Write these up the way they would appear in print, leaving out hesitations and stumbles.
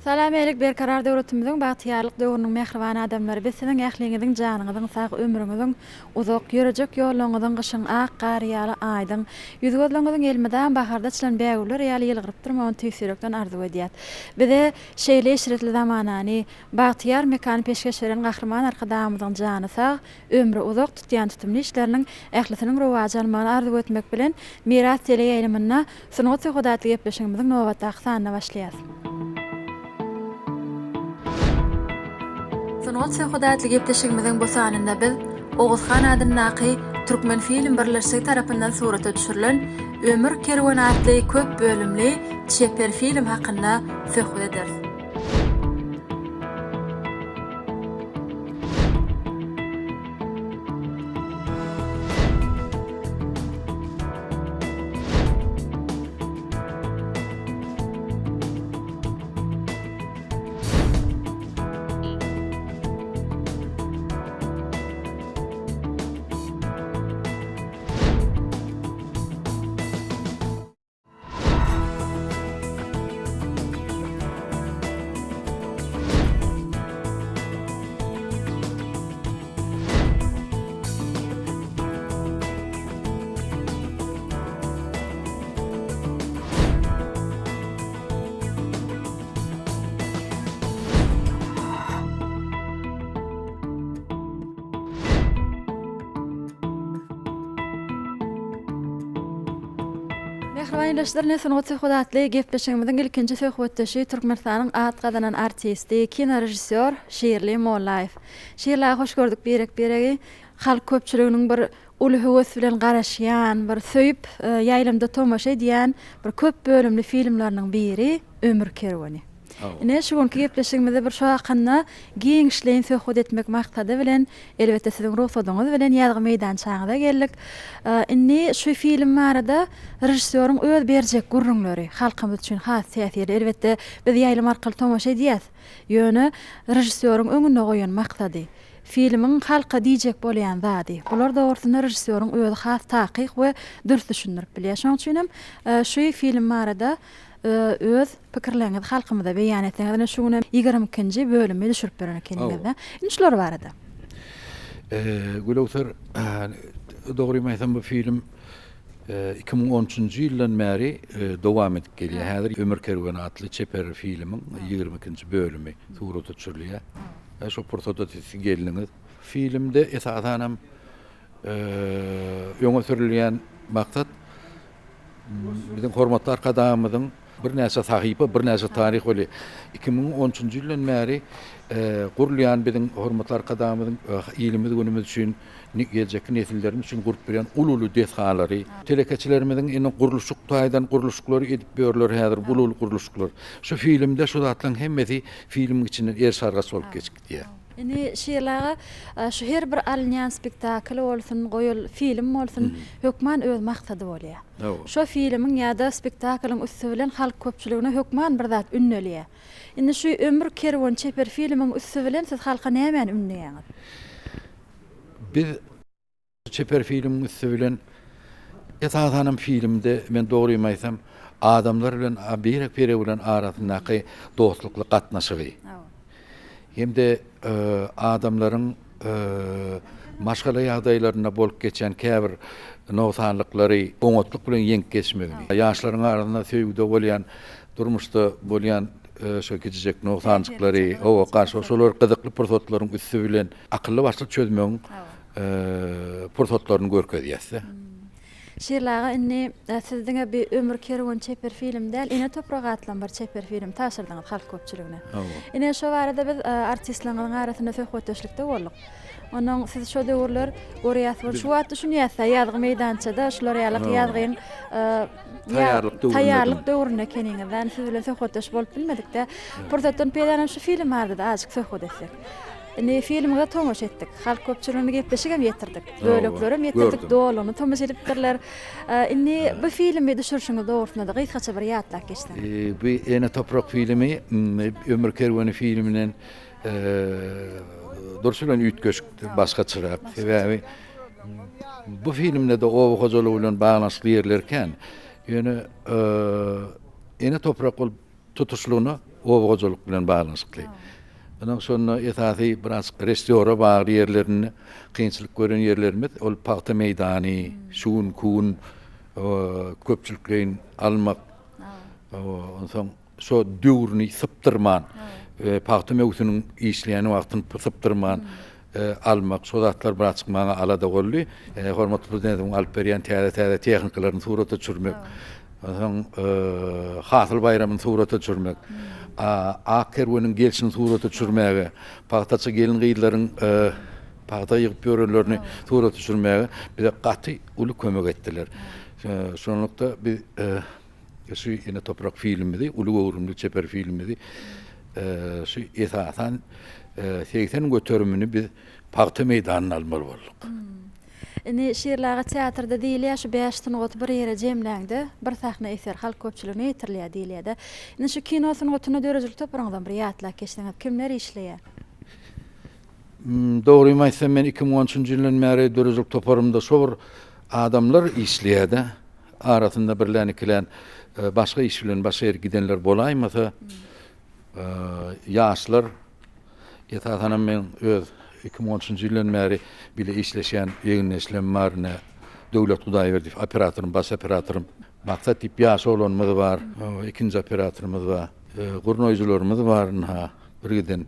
Salam Elik Berkarar döwletimiziň bagtyýarlyk döwrüniň mähriban adamlary biz siziň ähliňiziň janyňyzyň sag ömrüňiziň uzak ýörejek ýollaňyzyň gyşyň ak gary ýaly aýdyň ýüz gözleňiziň elmydam baharda açylan bägüller ýaly ýylgyryp durmagyny tüýs ýürekden arzuw edýäs bize şeýle eşretli zamanany bagtyýar mekany peşgeş beren Gahryman Arkadagymyzyň jany sag ömri uzak tutýan tutumly işleriniň ählisiniň rowaç almagyny arzuw etmek bilen, Miras teleýaýlymynda Sungat söhbedi atly gepleşigimiziň nobatdaky sanyna başlaýarys. Sungat söhbedi atly gepleşigimiziň bu sanynda biz Oguzhan adyndaky Türkmenfilm birleşigi tarapyndan surata düşürilen Ömür kerweni atly köp bölümli çeper film hakynda söhbet ederis. Mähriban ildeşler, ine Sungat söhbeti atly gepleşigimiziň ilkinji söhbetdeşi Türkmenistanyň at gazanan artisti, kinorežissýor Şirli Mollaýew. Şirli aga hoş gördük birek-biregi. Halk köpçüliginiň bir uly höwes bilen garaşýan, bir söýüp ýaýlymda tomaşa edýän bir köp bölümli filmleriniň biri Ömür kerweni. Ine, şu günki gepleşigimizde bir şu hakynda giňişleýin söhbet etmek maksady bilen, elbetde siziň rugsadyňyz bilen ýazgy meýdançaňyza geldik. Indi şu film barada režissýoryň öz berjek gürrüňleri halkymyz üçin has täsirli. Elbetde, biz ýaýlym arkaly tomaşa edýäs. Ýöne režissýoryň öňünde goýan maksady, filmiň halka diýjek bolýan zady, bular dogrusynda režissýoryň özi has takyk we dürs düşündirip bilýär. Şonuň üçin hem şu film barada öz pikirleriňizi halkymyza beýan etseňiz, ine şu günem 22-nji bölümi düşürip beren ekeniňizde. Indi şular barada. Gülöwser, dogrymy aýtsam bu film 2013-nji ýyldan bäri dowam edip gelýär. Häzir Ömür kerweni atly çeper filmiň 22-nji bölümi surata düşürilýär. Şo pursata siz geldiňiz. Filmde esasanam öňe sürülýän maksat Biziň hormatly Arkadagymyzyň birnäçe sahypa, birnäçe taryh weli 2013-nji ýyldan bäri gurulýan biziň hormatly Arkadagymyzyň ilimiz günümiz üçin, geljekki nesillerimiz üçin gurup berýän uly-uly desgalary, telekeçilerimiziň indi gurluşyk taýdan gurluşyklary edip ýörler häzir uly-uly gurluşyklar. Şu filmde şu zatlaryň hemmesi filmiň içinden eriş-argaç bolup geçip gidýär. Indi Şirli aga, şu her bir alynýan spektakl bolsun, goýul film bolsun, hökman öz maksady bolýar. Şo filmiň ýa-da spektaklyň üsti bilen halk köpçüligine hökman bir zat ündelýär. Indi şu Ömür kerweni çeper filmiň üsti bilen siz halka nämäni ündeýäňiz? Biz Çeper filmiň üsti bilen, esasanam filmde, men dogrymy aýtsam, adamlar bilen, birek-birek bilen arasyndaky dostlukly gatnaşygy hem-de adamlaryň maşgala ýagdaýlarynda bolup geçýän käbir nogsanlyklary oňatlyk bilen ýeňip geçmegini, ýaşlaryň arasynda söýgüde bolýan, durmuşda bolýan şo kiçijek nogsanjyklary, hawa, garşy şolar gyzykly pursatlaryň üsti bilen akylly-başly çözmegiň pursatlaryny görkezýäs-de. Şirli aga indi siz diňe bir Ömür kerweni çeper film däl, Ene toprak atlam bir çeper film tabşyrdyňyz halk köpçüligine. Ine şo barada biz artistleriňiziň arasynda söhbetdeşlikde bolduk. Onuň siz şo döwürler görýäs bolup şu wagt düşünýäs-de ýazgy meýdançada şular ýaly ýazgyň taýýarlyk döwründe ekeniňiz. Ýani siz bilen söhbetdeş bolup bilmedik-de. Pursatdan peýdalanyp şu film barada-da azajyk söhbet etsek. Indi filmiňize tomaşa etdik. Halk köpçüligine gepleşigem ýetirdik. Böleklerem ýetirdik, doluny tomaşa edipdirler. Indi bu filmi düşürişiňiz dogrusynda-da gysgaça bir ýatlap geçseňiz. Bu Ene toprak filmi Ömür kerweni filminden durşy bilen üýtgeşik, başgaçarak. Sebäbi bu filmde-de oba hojalygy bilen baglanyşykly ýerler kän. Ýöne Ene toprak bolup tutuşlygyna. oba hojalyk bilen baglanyşykly. Ynha şonda esasy biraz režissýora bagly ýerlerinde kynçylyk gören ýerlerimiz ol pagta meýdany, şu günki gün köpçülikleýin almak, onsoň şo döwrüni sypdyrman, pagta möwsüniň işleýän wagtyny sypdyrman almak, şo zatlar birazjyk maňa alada boldy. Hormatly Prezidentimiziň alyp berýän täze-täze tehnikalaryny surata düşürmek, onsoň Hasyl baýramyny surata düşürmek, Ak kerweniň gelşini surata düşürmäge, pagtaçy gelin-gyzlaryň pagta ýygyp ýörenlerini surata düşürmäge bize gaty uly kömek etdiler. Şonlukda biz Şu Ene toprak filmimizi, uly göwrümli çeper filmimizi şu esasan 80 göterimini biz pagta meýdanynda almaly bolduk. Indi Şirli aga teatrda diýilýär, şu bäş sungaty bir ýere jemläňde, bir sahna eser halk köpçüligine ýetirilýär diýilýär-de. Indi şu kino sungatynda döredijilik toparyňyzam bir ýatlap geçseňiz, kimler işleýär? Dogrymy aýtsam, men 2013-nji ýyldan bäri döredijilik toparymda şo bir adamlar işleýär-de. Arasynda birlän-ikilän başga iş bilen başga ýere gidenler bolaýmasa, ýaşlar, esasanam meň öz 2013-nji ýyldan bäri bile işleşýän egindeşlerim bar, ine, Döwlet Hudaýberdiýew operatorym, baş operatorym, Maksat diýip ýaş oglanymyz bar, ikinji operatorymyz bar, gurnaýjylarymyz bar, ynha, birgiden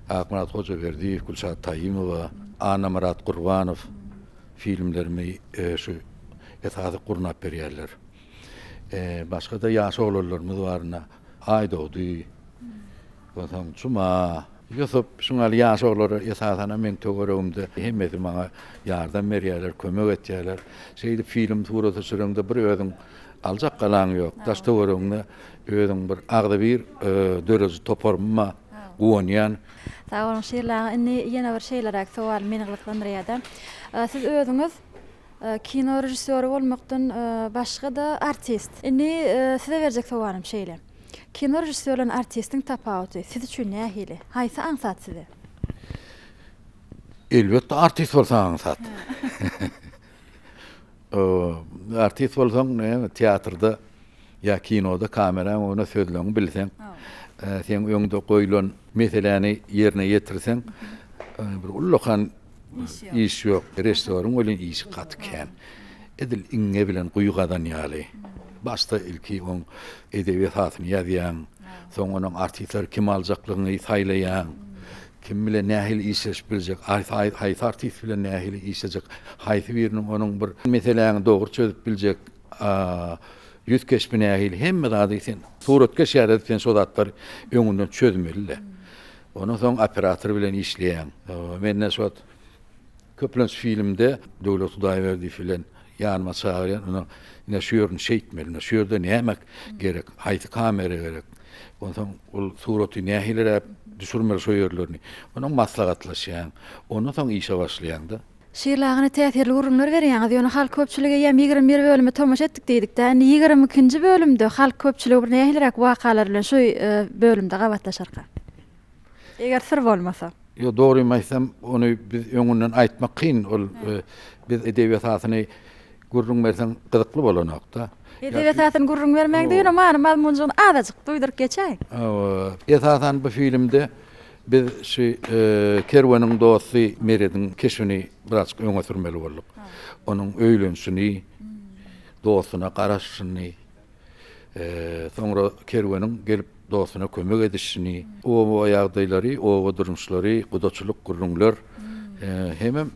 Akmyrat Hojaberdiýew, Gülşat Taýymowa, Annamyrat Gurbanow. Filmlerimi şu esasy gurnap berýärler. Başga-da ýaş oglanlarymyz bar ine. Aýdogdy, onsoň Juma, Ýusup, şuň ýaly ýaş oglanlar esasanam meň töweregimde hemmesi maňa ýardam berýärler, kömek etýärler. Şeýdip film surata düşüreňde bir özüň aljak galaň ýok. Daş-töweregiňde özüň bir agzybir döredici toparym bar, guwanýan. Sag boluň Şirli aga. Indi ýene bir şeýleräk sowal meni gyzyklandyrýada. Siz özüňiz kino režissýory bolmakdan başga-da artist. Indi size berjek sowalym şeýle. Kino režissýory bilen artistiň tapawuty siz üçin nähili? Haýsy aňsat size? Elbetde artist bolsaň aňsat. Artist bolsaň näme teatrda ýa kinoda kameraň öňünde sözleňi bilseň, seň öňde goýlan meseläni ýerine ýetirseň, bir ullakan iş ýok. Režissýoryň welin işi gaty kän. Edil iňňe bilen guýy gazan ýaly. Başda ilki oň edebi esasyny ýazýaň, soň onuň artistleri kim aljaklygyňy saýlaýaň. Kim bilen nähili işleşip biljek, haýsy artist bilen nähili işlejek, haýsy biriniň onuň bir meseläňi dogry çözüp biljek, ýüz keşbi nähili, hemme zady sen suratkeş ýaly edip sen şo zatlary öňünden çözmeli-de. Ondan soň operator bilen işleýäň. Mende şo wagt Köplenç filmde Döwlet Hudaýberdiýew bilen ýanyma çagyrýan, ine, ine şu ýerini şeýtmeli, ine şu ýerde näme gerek, haýsy kamera gerek, onsoň ol suraty nähiliräk düşürmeli şo ýerlerini, onuň maslahatlaşýaň, ondan soň işe başlaýaň-da. Şirli agany täsirli gürrüňler berýäňiz, ýöne halk köpçüligi eýýäm 21 bölüme tomaşa etdik diýdikdä, indi 22-nji bölümde halk köpçüligi bir nähiliräk wakalar bilen şu bölümde gabatlaşarka? Eger syr bolmasa. Ýok, dogrymy aýtsam, ony biz öňünden aýtmak kyn. Ol biz edebi esasyny gürrüň berseň gyzykly bolanok-da. Edebi esasyny gürrüň bermäňde ýöne many-mazmunjygyny azajyk duýduryp geçäý. Hawa. Esasan bu filmde biz şu Kerweniň dosty Merediň keşbini birazjyk öňe sürmeli bolduk. Onuň öýlenişini, dostuna garaşyşyny, Soňra kerweniň gelip dostuna kömek edişini, oba ýagdaýlary, oba durmuşlary, gudaçylyk gürrüňler hemem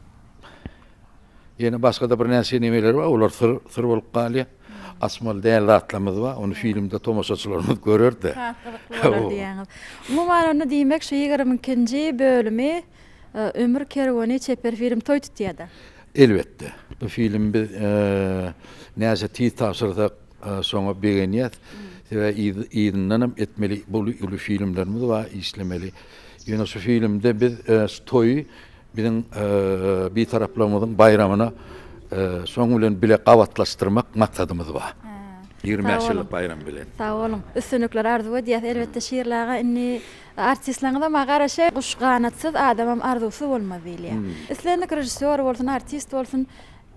ýene başga-da birnäçe nemeler bar, olar syr, syr bolup galýar. Açmaly däl zatlarymyz bar, ony filmde tomaşaçylarymyz görer-de. Has gyzykly bolar diýýäňiz. Umuman onda diýmek şu 22-nji bölümi Ömür kerweni çeper film toý tutýada. Elbetde. Bu filmi biz näçe tiz tabşyrsak şoňa begenýäs. Sebäbi yzyndanam etmeli uly uly filmlerimiz bar işlemeli. Ýöne şu filmde biz şu toýy biziň Bitaraplygymyzyň baýramyna şoň bilen bile gabatlaşdyrmak maksadymyz bar. 25 ýyllyk baýram bilen. Sag boluň. Üstünlikler arzuw edýäs. Elbetde Şirli aga indi Artistleňizem-a garaşýar. Guş ganatsyz, adamam arzuwsyz bolmaz diýilýär. Islendik režissýor bolsun, artist bolsun,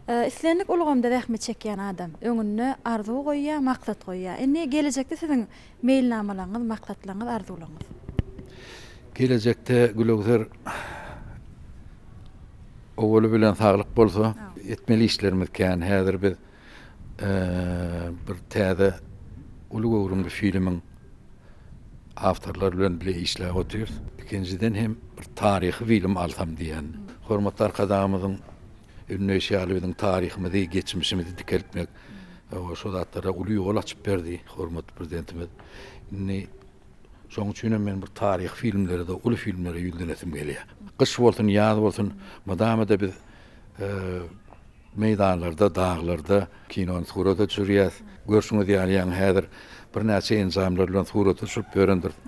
Islendik ulgamda zähmet çekýän adam öňünde arzuw goýýar, maksat goýýar. Indi gelejekde siziň meýilnamalaryňyz, maksatlaryňyz, arzuwlaryňyz? Gelejekde Gülöwser owaly bilen saglyk bolsa, etmeli işlerimiz kän. Häzir biz bir täze uly göwrümli filmiň awtorlary bilen bile işläp otyrys. Ikinjiden hem bir taryhy film alsam diýýän. Hormatly Arkadagymyzyň ündeýşi ýaly biziň taryhymyzy, geçmişimizi dikeltmek, şo zatlara uly ýol açyp berdi hormatly Prezidentimiz. Indi şonuň üçin hem men bir taryhy filmlere-de, uly filmlere ýüzlenesim gelýär. Gyş bolsun, ýaz bolsun, mydama-da biz Meýdanlarda, daglarda kinony surata düşürýäs. Görşüňiz ýaly, ýaňy häzir birnäçe enjamlar bilen surata düşürip ýörendiris.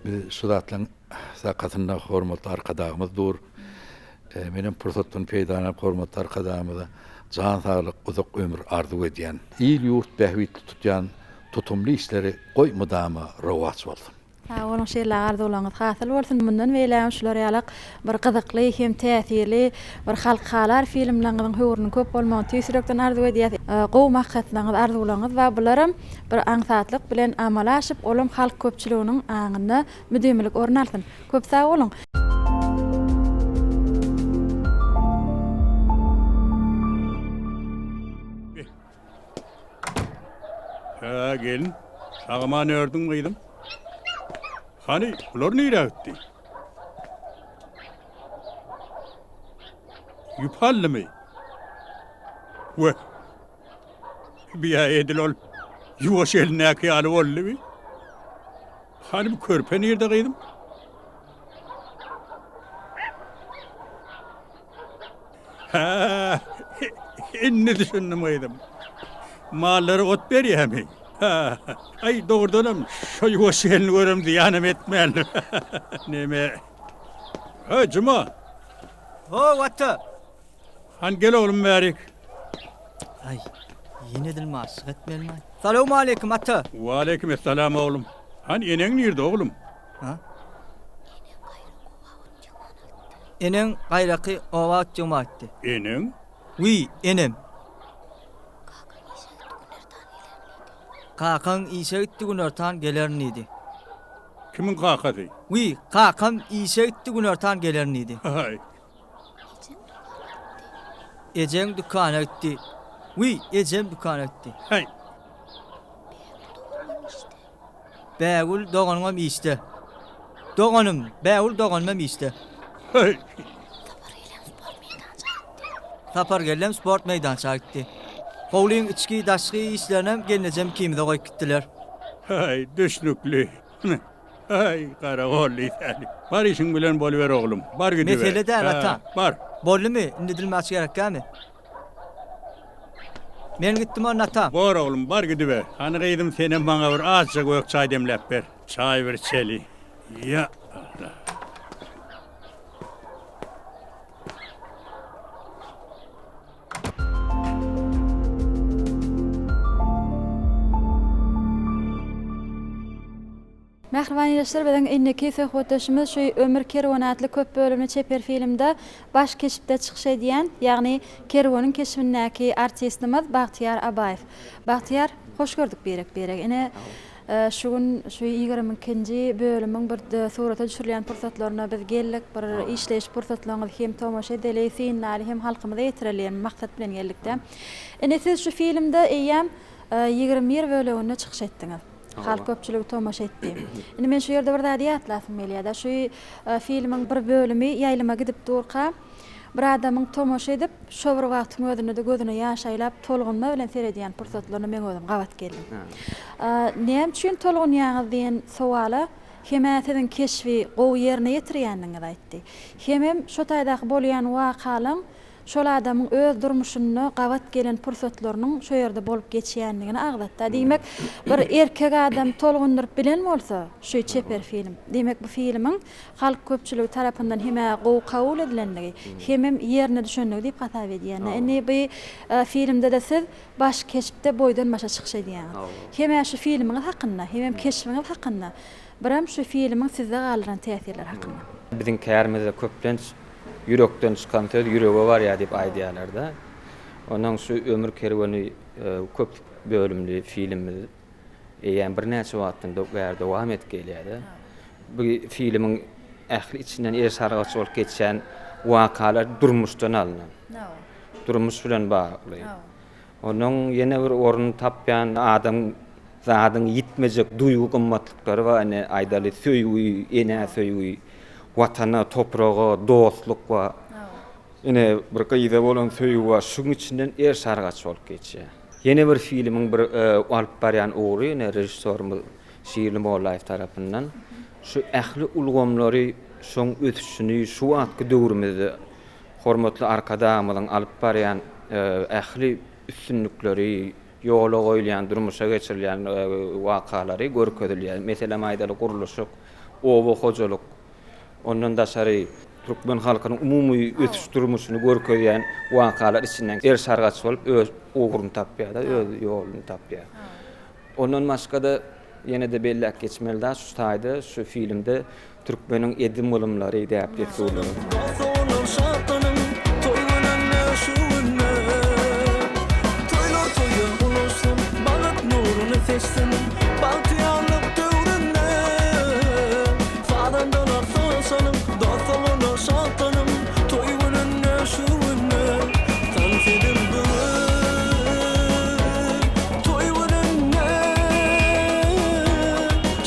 Biz şu zatlaryň sakasynda hormatly Arkadagymyz dur. Menem pursatdan peýdalanyp hormatly Arkadagymyza jan saglyk, uzak ömür arzuw edýän. Il-ýurt bähbitli tutýan tutumly işleri goý mydama rowaç bolsun! Sag boluň şeýle arzuwlaryňyz hasyl bolsun mundan beýlägem şular ýalak bir gyzykly hem täsirli bir halk halar filmleriňiziň höwrüniň köp bolmagyny tüýs ýürekden arzuw edýäs gowy maksatlaryňyz arzuwlaryňyz bar bularam bir aňsatlyk bilen amala aşyp olam halk köpçüliginiň aňynda müdimilik orun alsyn köp sag boluň. Hä, gelin, sag-aman ördüňmi gyzym? Hany, bular nirä gitdi? Ýüp aldymy? Weh, bi-ä edil ol ýuwaş elindäki ýaly boldy bi. Hany bu körpe nirde gyzym? Hä, indi düşündim gyzym. Mallara ot berýämi? Hä, aý, dogrudanam, şo ýuwaş gelni görem zyýanam etmändir. Neme? Häý, Juma! How, ata! Hany gel oglum bärik. Aý, ýene dilimi açyk etmelimi-aý? Salowmaleýkim, ata! Waleýkim essalam, oglum. Hany eneň nirde, oglum? Ha? Eneň gaýraky oba otjygyma gitdi. Eneň? Wiý, enem. Kakaň işe gitdi günortan gelerin diýdi. Kimiň kakasy? Wiý, kakam işe gitdi günortan gelerin diýdi. Haý. Ejeň dükana gitdi. Wiý, ejem dükana gitdi. Haý. Bägül doganyňam işde. Doganym, Bägül doganymam işde. Heý! Sapar gelnem sport meýdança gitdi. Howlyň içki, daşky işlerinem gelnejem ikimize goýup gitdiler. Heý, düşnükli. Heý, garagol diýsäni. Bar işiň bilen boluber oglum. Bar gidiber. Mesele däl, ata. Bar. Boldumy? Indi dilimi aç gerekkämi? Men gitdim onda ata. Bor oglum, bar gidiber. Hany gyzym senem maňa bir azja gök çaý demläp ber. Çaý bir içeli. Ýa Alla. Mähriban ildeşler biziň indiki söhbetdeşimiz şu Ömür kerweni atly köp bölümli çeper filmde baş keşpde çykyş edýän, ýagny Kerweniň keşbindäki artistimiz Bagtyýar Abaýew. Bagtyýar, hoş gördük birek-biregi. Ine, şu gün şu 22-nji bölümiň bir surata düşürilýän pursatlaryna biz geldik. Bir işleýiş pursatlaryňyzy hem tomaşa edeli, synlaly hem halkymyza ýetireli diýen maksat bilen geldik-de. Ine, siz şu filmde eýýäm 21 böleginde çykyş etdiňiz. Halk köpçüligi tomaşa etdi. Indi men şu ýerde bir zady ýatlasym gelýär-de, şu filmiň bir bölümi ýaýlyma gidip durka, bir adamyň tomaşa edip, şo bir wagtyň özünde-de gözüne ýaş aýlap, tolgunma bilen seredýän pursatlaryna meň özüm gabat geldim. Näme üçin tolgunýaňyz diýen sowala hem-ä siziň keşbi gowy ýerine ýetirýändigiňizi aýtdy, hemem şo taýdaky bolýan wakalaň Şol adamyň öz durmuşynda gabat gelen pursatlarynyň şo ýerde bolup geçýändigini agzatda. Diýmek, bir erkek adam tolgundyryp bilen bolsa şu çeper film. Diýmek, bu filmiň halk köpçüligi tarapyndan hem-ä gowy kabul edilendigi, hemem ýerine düşendigi diýip hasap edýän. Indi bu filmde-de siz baş keşpde boýdan-başa çykyş edýäňiz. Hem-ä şu filmiňiz hakynda, hemem keşbiňiz hakynda, birem şu filmiň sizde galdyran täsirleri hakynda. Biziň kärimizde köplenç Ýürekden çykan söz ýürege barýar diýip aýdýarlar-da. Ondan şu Ömür kerweni köp bölümli filmimiz eýýäm birnäçe wagtdan bäri dowam edip gelýär-de. Bu filmiň ähli içinden eriş-argaç bolup geçýän wakalar durmuşdan alnan. Durmuş bilen bagly. Onuň ýene bir orun tapýan adam zadyň ýitmejek duýgy gymmatlyklary bar, ine, aýdaly, söýgi, enä söýgi, Watana, topraga dostluk bar. Ine, bir gyza bolan söýgi bar. Şuň içinden eriş-argaç bolup geçýär. Ýene bir filmiň bir alyp barýan ugry, ine, režissýorymyz Şirli Mollaýew tarapyndan şu ähli ulgamlary, şoň ösüşini şu wagtky döwrümizde hormatly Arkadagymyzyň alyp barýan ähli üstünlikleri, ýola goýulýan, durmuşa geçirilýän wakalary görkezilýär. Meselem aýdaly, gurluşyk, oba hojalyk, ondan daşary türkmen halkynyň umumy ösüş durmuşyny görkezýän wakalar içinden eriş-argaç bolup öz ugruny tapýar-da, öz ýoluny tapýar. Ondan başga-da ýene-de belläp geçmeli zat şu taýda şu filmde türkmeniň edim-gylymlary, däp-dessurlary. Dost-doganlar şatlanyň, toý gününde şu günde. Toýlar toýa ulaşsyn, bagt nuruny seçsin, bagtyýarlyk döwründe. Sazandalar saz çalyň, dost-doganlar şatlanyň, toý gününde şu günde. Tans ediň bu gün, toý gününde.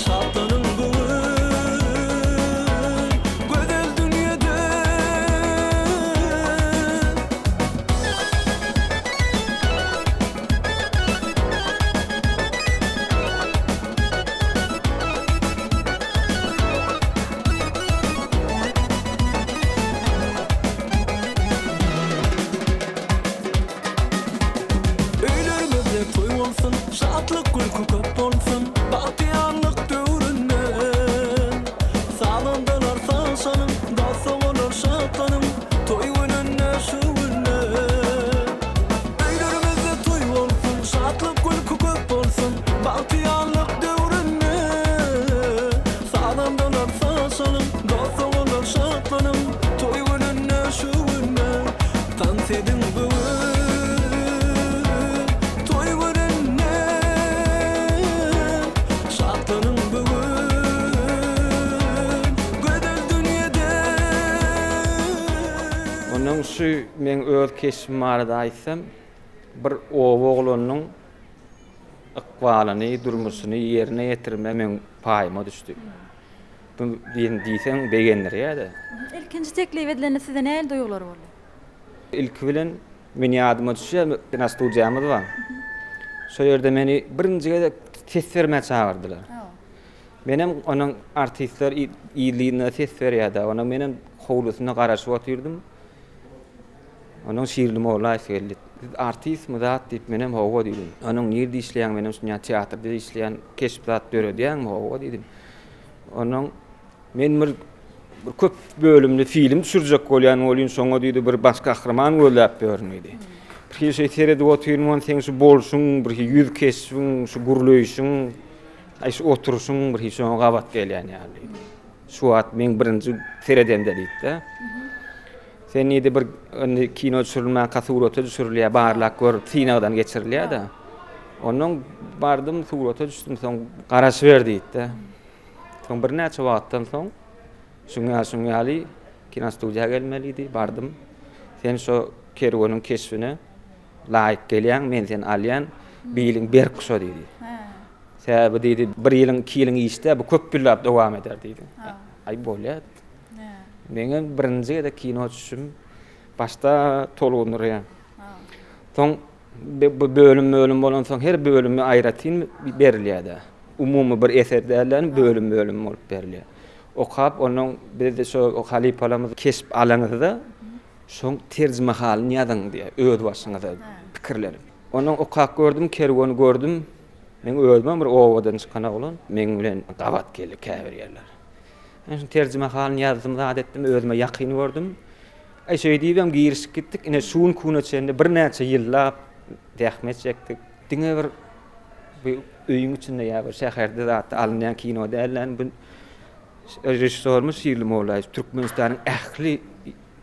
Şatlanyň bu gün, gözel dünýede. Öýlerimizde toý bolsun, şatlyk gülki köp bolsun, Bagtyýarlyk döwründe. Sazandalar saz çalyň, dost-doganlar şatlanyň, Toý gününde şu günde. Öýlerimizde toý bolsun, şatlyk gülki köp bolsun, Bagtyýarlyk döwründe. Sazandalar saz çalyň, dost-doganlar şatlanyň, Toý gününde şu günde. Tans ediň bu gün, toý gününde, Şatlanyň bu gün, gözel dünýede. Ondan şu meň öz keşbim barada aýtsam, bir oba oglanynyň ykbalyny, durmuşyny ýerine ýetirme meň paýyma düşdi. Bu diýseň begendirýär-de. Ilkinji teklip edilende sizde nähili duýgular boldy? Ilki bilen men ýadyma düşýär, kinostudiýamyz bar. Şo ýerde meni birinji gezek ses bermä çagyrdylar. Menem onuň artistler yzly-yzyna ses berýärdi. Onuň menem howlusynda garaşyp otyrdym. Onuň Şirli Mollaýew geldi. Siz artistmi zat diýip, menem hawa diýdim. Onuň nirde işleýäň, menem şunýa teatrda işleýän, keşp zat döredýäňmi, hawa diýdim. Onuň Men bir bir köp bölümli film düşürjek bolýan welin şoňa diýdi bir baş gahryman gözläp ýörün diýdi. Bir hili şeý seredip otyryn ony seň şu bolşuň, bir hili ýüz keşbiň, şu gürleýşiň, aý şu oturyşyň bir hili şoňa gabat gelýän ýaly diýdi. Şu wagt meň birinji seredemde diýdi-de. Sen diýdi bir indi kino düşürilmänkä surata düşürilýär, barlap gör, synagdan geçirilýär-de. Ondan bardym surata düşdüm soň garaşyber diýdi-de. Soň birnäçe wagtdan soň şuň ýaly şuň ýaly kinostudiýa gelmelidi, bardym. Sen şo kerweniň keşbine laýyk gelýäň, men seni alýan, biliň berk şo diýdi. Sebäbi diýdi, bir ýylyň, iki ýylyň işi däl, bu köp ýyllap dowam eder diýdi. Aý bolýar. Meňem birinji gezek kino düşüşim başda tolgundyrýar. Soň bu bölüm-bölüm bolansoň her bölümi aýratyn berilýär-de. Umumy bir eser däl-de, bölüm-bölüm bolup berilýär. Okap, ondan biz-de şo halypalarymyz keşp alaňyzda, şoň terjimehalyny ýazyň diýýär, öz başyňyza pikirlenip. Ondan okap gördüm, kerweni gördüm. Meň özümem bir obadan çykan oglan, meň bilen gabat geldi käbir ýerler. Men şoň terjimehalyny ýazdym, zat etdim, özüme ýakyn gördüm. Aý şeý diýibem girişip gitdik. Ine şu günki güne çenli birnäçe ýyllap zähmet çekdik. Diňe bir bu öýüň içinde ýa bir şäherde zatda alynýan kino däl-de, bu režissýorymyz Şirli Mollaýew Türkmenistanyň ähli.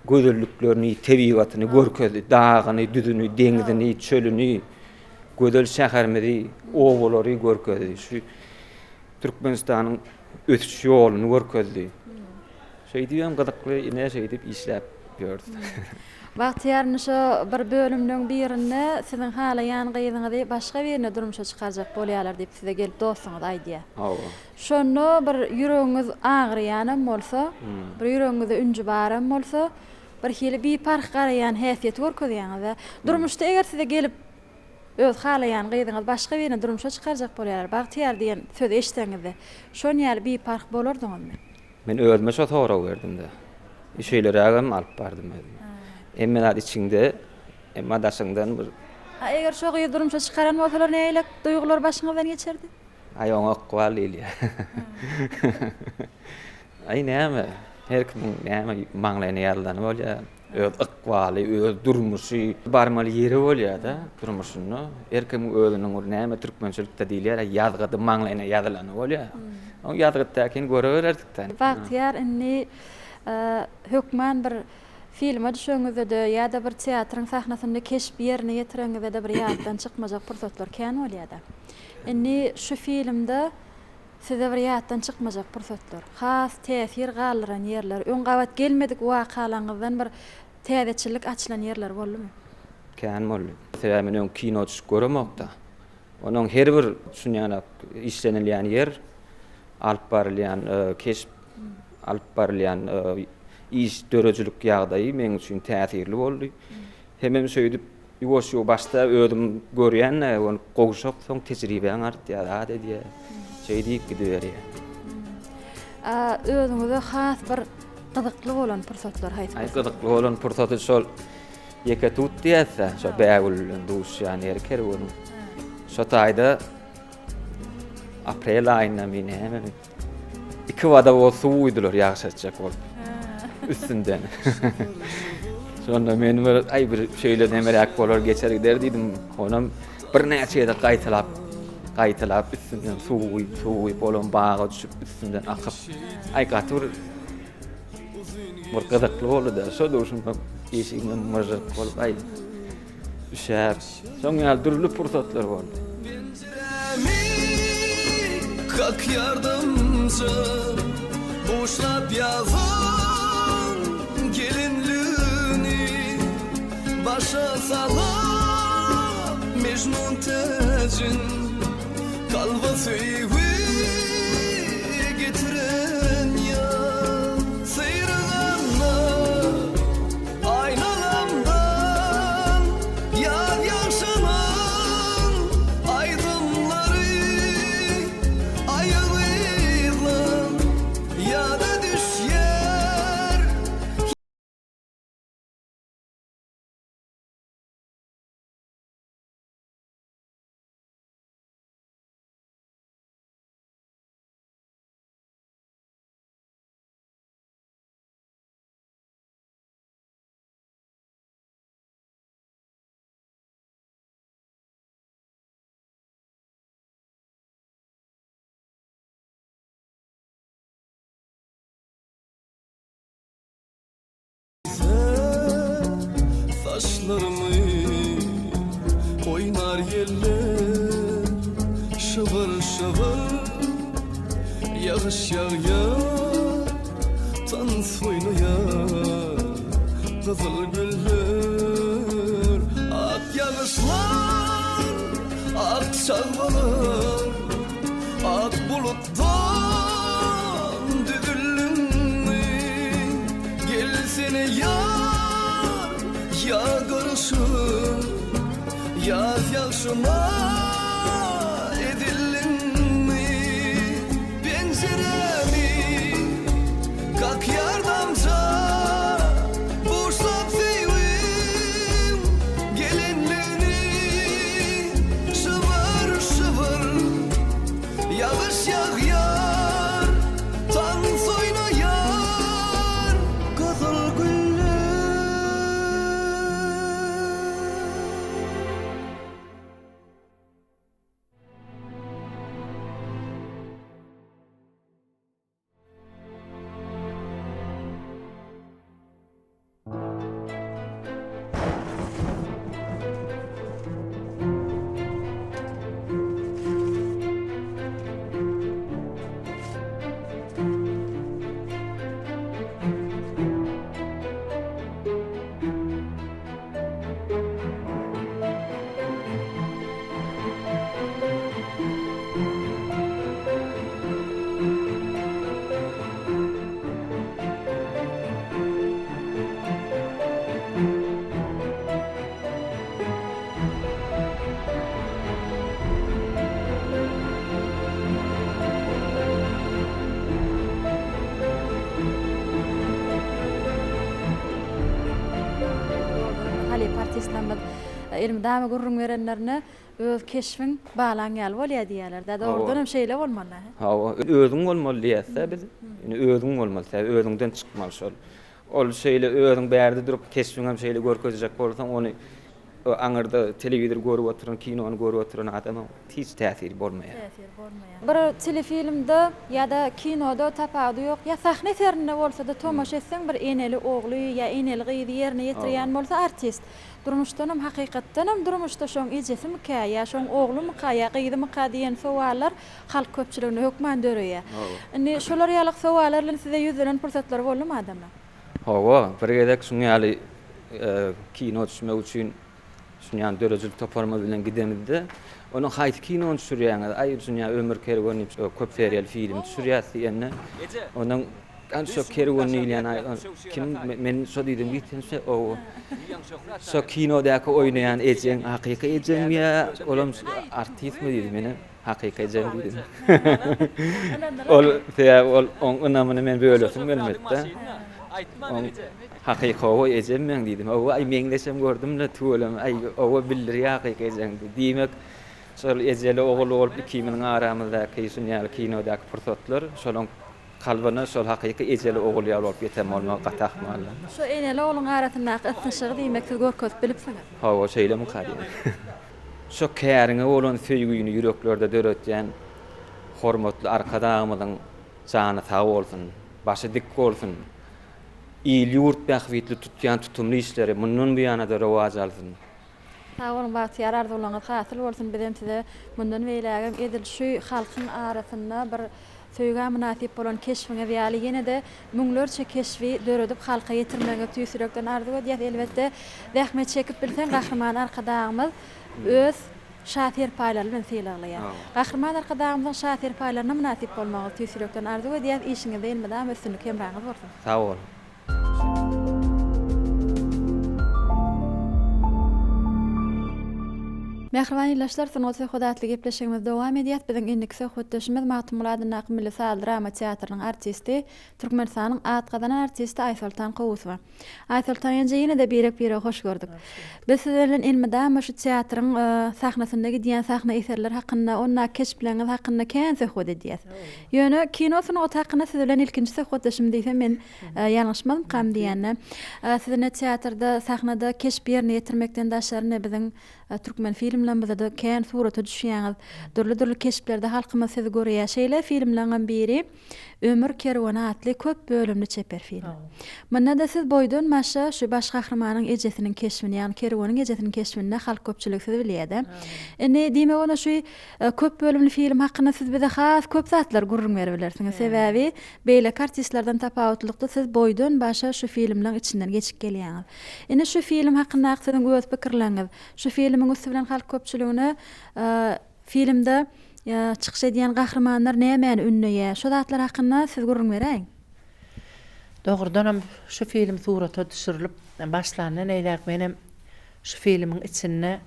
gözelliklerini, tebigatyny görkezdi. Dagyny, düzüni, deňzini, çölüni, gözel şäherimizi, obalary görkezdi. Şu Türkmenistanyň ösüş ýoluny görkezdi. Şeýdibem gyzykly ine şeýdip işläp ýörüs. Bagtyýar indi şo bir bölümleň birinde siziň halaýan gyzyňyzy başga birine durmuşa çykarjak bolýalar diýip size gelip dostuňyz aýdýar. Hawa. Şonda bir ýüregiňiz agyrýanam bolsa, bir ýüregiňizde ünji baram bolsa, birhili biparh garaýan häsiýeti görkezýäňiz-dä. Durmuşda eger size gelip Öz halaýan gyzyňyzy başga birine durmuşa çykarjak bolýarlar, Bagtyýar diýen sözi eşitseňizde, şon ýaly biparh bolardyňyzmy? Men özüme şo soragy berdim-de. Şeýlerägem alyp bardym özümi. Hemme zat içiňde, emma daşyňdan bir. A eger şo gyzy durmuşa çykaran bolsalar nähili duýgular başyňyzdan geçerdi? Aý oňa ykbal diýilýär. Aý näme, her kimiň näme maňlaýyna ýazylany bolýar. Öz ykbaly, öz durmuşy, barmaly ýeri bolýar-da durmuşynda. Her kimiň özüniň bir näme türkmençilikde diýilýär, ýazgydy maňlaýyna ýazylany bolýar. Oň ýazgytdakini görübererdik-dä. Bagtyýar indi hökman bir filme düşeňizde-de ýa-da bir teatryň sahnasynda keşp ýerine ýetireňizde-de bir ýatdan çykmajak pursatlar kän bolýar-da. Indi şu filmde Size bir ýatdan çykmajak pursatlar, has täsir galdyran ýerler, öň gabat gelmedik wakalaryňyzdan bir täzeçillik açylan ýerler boldumy? Kän boldy. Sebäbi men öň kino düşüp göremokda. Onuň her bir şunýalak işlenilýän ýer, alyp barylýan keşp, alyp barylýan iş, döredijilik ýagdaýy meň üçin täsirli boldy. Hemem şeýdip Ýuwaş-ýuwaş başda özüm görýän-de, ony gowşak, soň tejribäň artýar, zat edýär. Şeý diýip gidiberýär. A özüňize has bir gyzykly bolan pursatlar haýsy Aý, gyzykly bolan pursaty şol ýeke tut diýýäs-dä, şo Bägül bilen duşýan ýeri kerweniň. Şo taýda aprel aýyndamy, nämemi, Iki wada suw guýdular ýagyş etjek bolup. Üstünden. Şonda men bir aý bir şeýle nemeräk bolar geçer gider diýdim. Onam birnäçe gezek gaýtalap gaýtalap üstünden suw guýup suw guýup olam baga düşüp üstünden akyp. Aý gaty bir bir gyzykly boldy-da. Şo durşumda işigimden myžžyk bolup aý Üşäp, şoň ýaly dürli pursatlar boldy. Penjirämi kakýar damja, Buşlap ýazan gelinligini, Başa salyp Mejnun täjin, Kalba söýgi getiren ýar. Syryganda Aýnalamdan ýaz ýagşynyň aýdymlary Aýagyzlam ýada düşýär. Saçlarymy oýnar ýeller Şybyr-şybyr ýagyş ýagýar Tans oýnaýar gyzyl güller Ak ýagyşlar, ak çagbalar Ak bulutdan düzüldiňmi Gelsene ýar, ýa garyşyp Ýaz ýagşyma edildiňmi Penjirämi kakýar damja Buşlap söýgim gelenligini Şybyr-şybyr ýagyş ýagýar Tans oýnaýar gyzyl güller. Elmydama gürrüň berenlerinde öz keşbiň balaň ýaly bolýar diýýärler-dä. Dogrudanam şeýle bolmaly. Hawa, özüň bolmaly diýýäs-dä biz. Indi özüň bolmaly, sebäbi özüňden çykmaly şol. Ol şeýle özüň bärde durup keşbiňem şeýle görkezjek bolsaň, ony aňyrda telewizor görüp oturan, kinony görüp oturan adama hiç täsiri bolmaýar. Täsiri bolmaýar. Bir telefilmde ýa-da kinoda tapawudy ýok, ýa sahna eserinde bolsa-da tomaşa etseň bir eneli ogly ýa eneli gyzy ýerine ýetirýän bolsa artist, durmuşdanam hakykatdanam durmuşda şoň ejesimikä ýa şoň oglumyka ýa gyzymyka diýen sowallar halk köpçüliginde hökman döreýär. Indi şolar ýalyk sowallar bilen size ýüzlenen pursatlar boldumy adamlar? Hawa, bir gezek şuň ýaly kino düşmek üçin şuň ýaly döredijilik toparymyz bilen gidemizde, Onuň haýsy kinony düşürýäňiz? Aý, şuň ýaly Ömür kerweni diýip, köp seriýaly film düşürýäs diýende, onuň Hany şo kerwen diýilýän aý, kim, men şo diýdim, git sen şo, ow, şo kinodäki oýnaýan ejeň hakyky ejeňmi ýa olam artistmi diýdi, menem. Hakyky ejem diýdim. Ol sebäbi ol oň ynamyny men bölesim gelmedi-de. Oň hakyky owa ejem meň diýdim. Owa aý meňzeşem gördüm-le tüweleme aý owa bildirýär hakyky ejeň diýip. Diýmek şol ejeli ogul bolup ikimiziň aramyzdaky şuny ýaly kinodaky pursatlar şolaň kalbyna şol hakyky ejeli ogul ýaly bolup ýeten bolmagy gaty ahmal. Şo eneli ogluň arasyndaky ysnyşygy diýmek siz görkezip bilipsiňiz. Hawa şeýlemika diýýän. Şo käriňe bolan söýgüni ýüreklerde döretýän hormatly Arkadagymyzyň jany sag bolsun, başy dik bolsun, il-ýurt bähbitli tutýan tutumly işleri mundan buýana-da rowaç alsyn. Sag boluň Bagtyýar arzuwlaryňyz hasyl bolsun bizem size mundan beýlägem edil şu halkyň arasynda bir söýgä mynasyp bolan keşbiňiz ýaly ýene-de müňlerçe keşbi döredip halka ýetirmegiňizi tüýs ýürekden arzuw edýäs elbetde zähmet çekip bilseň Gahryman Arkadagymyz öz Şa serpaýlary bilen sylaglaýar. Gahryman Arkadagymyzyň Şa serpaýlaryna mynasyp bolmagyňyzy tüýs ýürekden arzuw edýäs işiňizde elmydama üstünlik hemraňyz bolsun. Sag boluň. Mähriban ildeşler, Sungat söhbedi atly gepleşigimizi dowam edýäs. Biziň indiki söhbetdeşimiz Magtymguly adyndaky Milli saz drama teatrynyň artisti, Türkmenistanyň at gazanan artisti Aýsoltan Kowusowa. Aýsoltan ýenje ýene-de birek-biregi hoş gördük. Biz siz bilen elmydama şu teatryň sahnasynda gidýän sahna eserleri hakynda, ondaky keşpleriňiz hakynda kän söhbet edýäs. Ýöne kino sungaty hakynda siz bilen ilkinji söhbetdeşim diýsem men Ýalňyşmazmykam diýende. Siz ine teatrda, sahnada keşp ýerine ýetirmekden daşary ine biziň türkmen filmlerimizde-de kän surata düşýäňiz. Dürli-dürli keşplerde halkymyz sizi görýär. Şeýle filmleňem biri Ömür kerweni atly köp bölümli çeper film. Munda-da siz boýdan-başa şu baş gahrymanyň ejesiniň keşbini, ýagny Kerweniň ejesiniň keşbinde halk köpçüligi sizi bilýär-de. Indi diýmek onda şu köp bölümli film hakynda siz bize has köp zatlary gürrüň beribilersiňiz. Sebäbi Beýleki artistlerden tapawutlykda siz boýdan başa şu filmleň içinden geçip gelýäňiz. Indi şu film hakyndaky siziň öz pikirleňiz, şu filmiň üsti bilen halk köpçüligine filmde çykyş edýän gahrymanlar nämäni ündeýär, şu zatlar hakynda siz gürrüň beräýiň. Dogrudanam şu film surata düşürilip başlandan eýläk menem şu filmiň içinde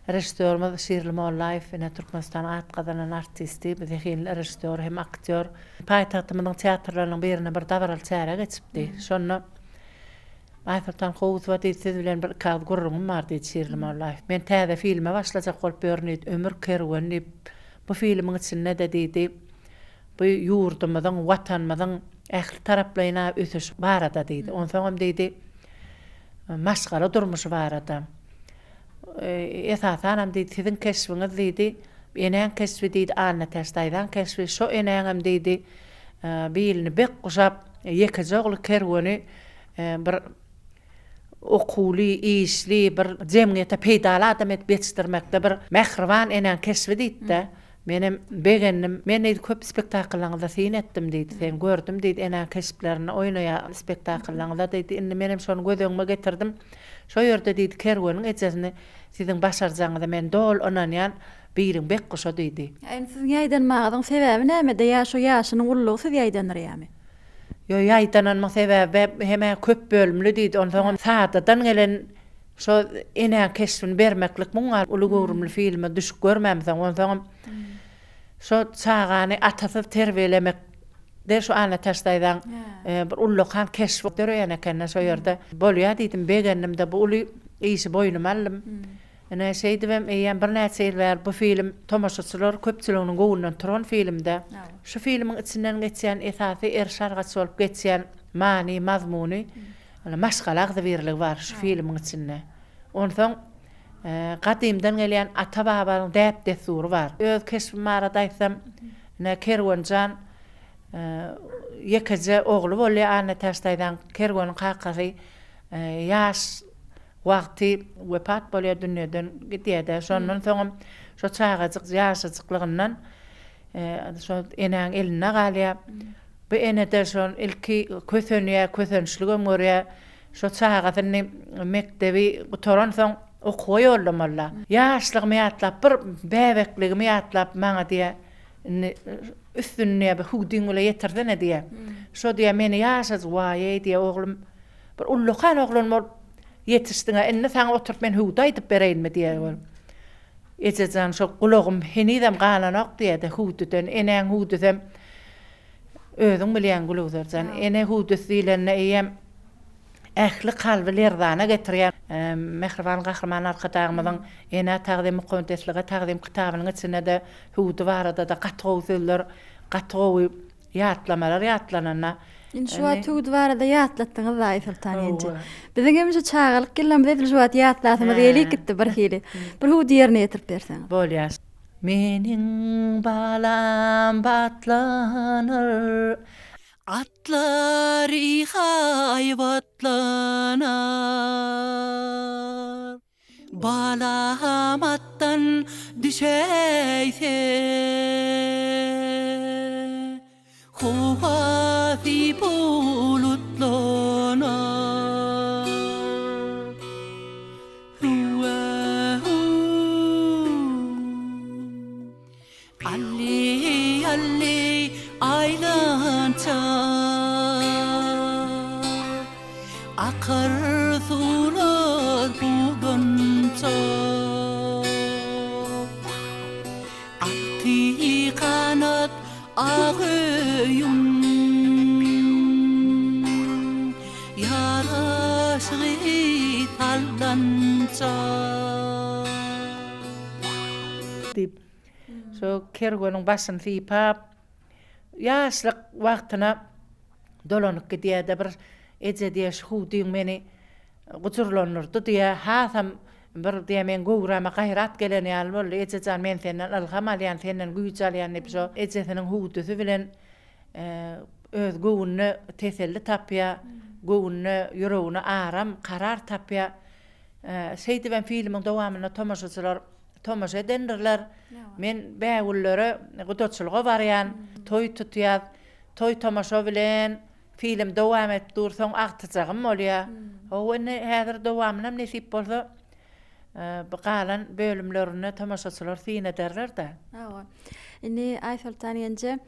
Režissýorymyz Şirli Mollaýew ine Türkmenistanyň at gazanan artisti, zehinli režissýor hem aktýor. Paýtagtymyzyň teatrlarynyň birinde bir dabaraly çäre geçipdi. Şonda Aýsoltan Kowusowa diýdi, siz bilen bir iki agyz gürrüňim bar diýdi Şirli Mollaýew. Men täze filme başlajak bolup ýörün diýdi, Ömür kerweni diýip, bu filmiň içinde-de diýdi, bu ýurdumyzyň, Watanymyzyň ähli taraplaýyn ösüşi barada diýdi. Onsoňam diýdi, maşgala durmuşy barada. Esasanam diýdi, siziň keşbiňiz diýdi, enäň keşbi diýdi, Annatäç daýzaň keşbi, şo enäňem diýdi, bilini bek guşap, ýekeje ogly Kerweni bir okuwly, işli, bir jemgyýete peýdaly adam edip ýetişdirmekde bir mähriban enäň keşbi diýdi-de. Menem begendim. Men diýdi, köp spektakllaryňyzda syn etdim diýdi. Seni gördüm diýdi, enäň keşplerinde oýnaýan spektakllaryňyzda diýdi. Indi menem şony göz öňüme getirdim. Şo ýerde diýdi, Kerweniň ejesini siziň başarjagyňyza men doly ynanýan, biriň bek guşa diýdi. Ýa indi siziň ýaýdanmagyňyzyň sebäbi nämede ýa şo ýaşynyň ululygy sizi ýaýdandyrýamy? Ýo, ýaýdananymyň sebäbi hem-ä köp bölümli diýdi. Onsoňam sadadan gelen Şo enäň keşbini bermeklik muň uly göwrümli filme düşüp görmämsoň, onsoňam şo çagany atasyz terbiýelemek de şu Annatäç daýzaň bir ullakan keşbi döreýän ekende şo ýerde. Bolýa diýdim, begendim-de bu uly işi boýnuma aldym. Ine, şeýdibem eýýäm birnäçe ýyl bäri bu film tomaşaçylar köpçüliginiň göwnünden turan filmde. Şu filmiň içinden geçýän esasy eriş-argaç bolup geçýän many, mazmuny maşgala agzybirligi bar şu filmiň içinde. Onsoň gadymdan gelýän ata-babanyň däp-dessury bar. Öz keşbim barada aýtsam, ine, Kerwenjan ýekeje ogly bolýar Annatäç daýzaň, Kerweniň kakasy ýaş wagty wepat bolýar, dünýeden gidýär-de. Şondan soňam şo çagajyk ýaşajyklygyndan şo enäň elinde galýar. Bu ene-de şol ilki kösenýär, kösençligem görýär. Şo çagasyny mekdebi gutaransoň okuwa ýollamaly-da. Ýaşlygymy ýatlap, bir bäbekligimi ýatlap maňa diýýär, indi üstüni diýýär, bir hüwdüň bile ýetirsene diýýär. Şo diýýär, meni ýaşajyk, waý-eý diýýär, oglum, bir ullakan oglan bolup ýetişdiň-ä, indi saňa oturyp men hüwdi aýdyp bereýinmi diýýär ol. Eje jan, şo gulagym henizem galanok diýýär-de hüwdüden. Enäň hüwdüsem özüň bilýäň Gülgüzer jan. Ene hüwdüsi diýlende eýýäm ähli kalby lerzana getirýär. Mähriban Gahryman Arkadagymyzyň Enä tagzym, mukaddeslige tagzym kitabynyň içinde-de hüwdi barada-da gaty gowy sözler, gaty gowy ýatlamalar ýatlananda. Indi şu wagt hüwdi barada ýatlatdyňyz Aýsoltan ýenje. Biziň hem şu çagalyk ýyllarymyzy edil şu wagt ýatlasymyz gelip gitdi birhili. Bir hüwdi ýerine ýetirip berseňiz. Bolýar. Meniň balam batlanar. Atlary haýbatlanar. Balam atdan düşäýse, Howasy bulutlanar. Hüwwe-hüw. Alli-alli aýlança, Akar suwlar guwança. Alty ganat ak öýüň, Ýaraşygy sallança. Diýip, şo kerweniň başyny sypap, ýaşlyk wagtyna dolanyp gidýär-de, bir eje diýýär, şu hüwdüň meni gujurlandyrdy diýýär, hasam bir diýýär, meň göwräme gaýrat gelen ýaly boldy, eje jan, men senden ylham alýan, senden güýç alýan diýip, şo ejesiniň hüwdüsi bilen öz göwnüne teselli tapýar, göwnüne, ýüregine aram, karar tapýar. Şeýdibem filmiň dowamynda tomaşaçylar tomaşa edendirler. Men bägüllere gudaçylyga barýan, toý tutýas. Toý-tomaşa bilen film dowam edip dur, soň agtyjagym bolýar. Hawa, indi häzir dowamynam nesip bolsa, bu galan bölümlerinde tomaşaçylar syn ederler-dä. Hawa. Indi Aýsoltan ýenje,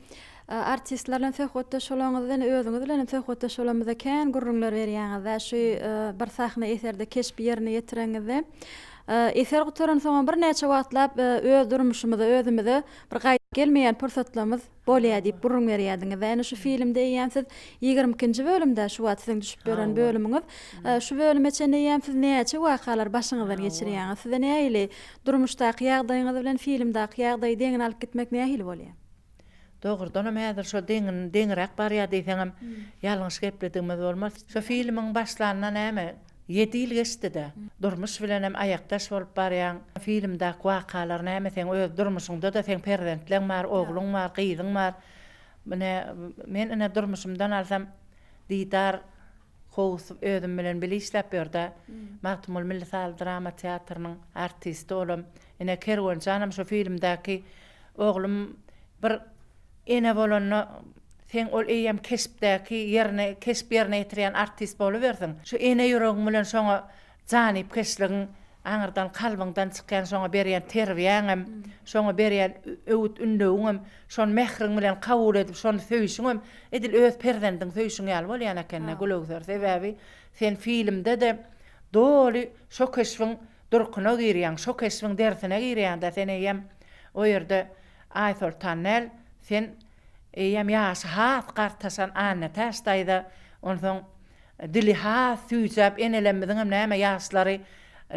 artistler bilen söhbetdeş bolaňyzda, indi özüňiz bilen hem söhbetdeş bolanymyzda kän gürrüňler berýäňiz-dä, şu bir sahna eserde keşbi ýerine ýetireňizde. Eser gutaransoňam birnäçe wagtlap öz durmuşymyza, özümize bir gaýdyp gelmeýän pursatlarymyz bolýar diýip gürrüň berýärdiňiz-dä. Indi şu filmde eýýäm siz 22 nji bölümde şu wagt siziň düşüp beren bölümiňiz. Şu bölüme çenli eýýäm siz näçe wakalary başyňyzdan geçirýäňiz? Size nähili durmuşdaky ýagdaýyňyz bilen filmdaky ýagdaýy deňine alyp gitmek nähili bolýar? Dogrudanam häzir şo deňin deňiräk barýar diýseňem ýalňyş gepledigimiz bolmaz. Şo filmiň başlanyna näme ýedi ýyl geçdi-dä. Durmuş bilenem aýakdaş bolup barýaň. Filmdäki wakalar näme seň öz durmuşyňda-da seň perzentleň bar, ogluň bar, gyzyň bar. Ine men ine durmuşymdan alsam Didar Kowusow özüm bilen bile işläp ýördi. Magtymguly milli sazly drama teatrynyň artisti olam. Ine Kerwenjanam şo filmdäki Oglum bir ene bolanda seň ol eýýäm keşpdäki ýerine keşp ýerine ýetirýän artist bolubersiň. Şu ene ýüregiň bilen şoňa janypkeşligiň aňyrdan kalbyňdan çykýan şoňa berýän terbiýäňem, şoňa berýän öwüt-ündewiňem, şony mähriň bilen kabul edip şony söýşüňem edil öz perzendiňi söýşüň ýaly bolýan ekende Gülöwser. Sebäbi sen filmde-de doly şo keşbiň durkuna girýäň, şo keşbiň derisine girýäň-dä, sen eýýäm o ýerde Aýsoltan däl, sen eýýäm ýaşy has gartaşan Annatäç daýza, onsoň dili has süýjäp, enelemmiziňem näme ýaşlary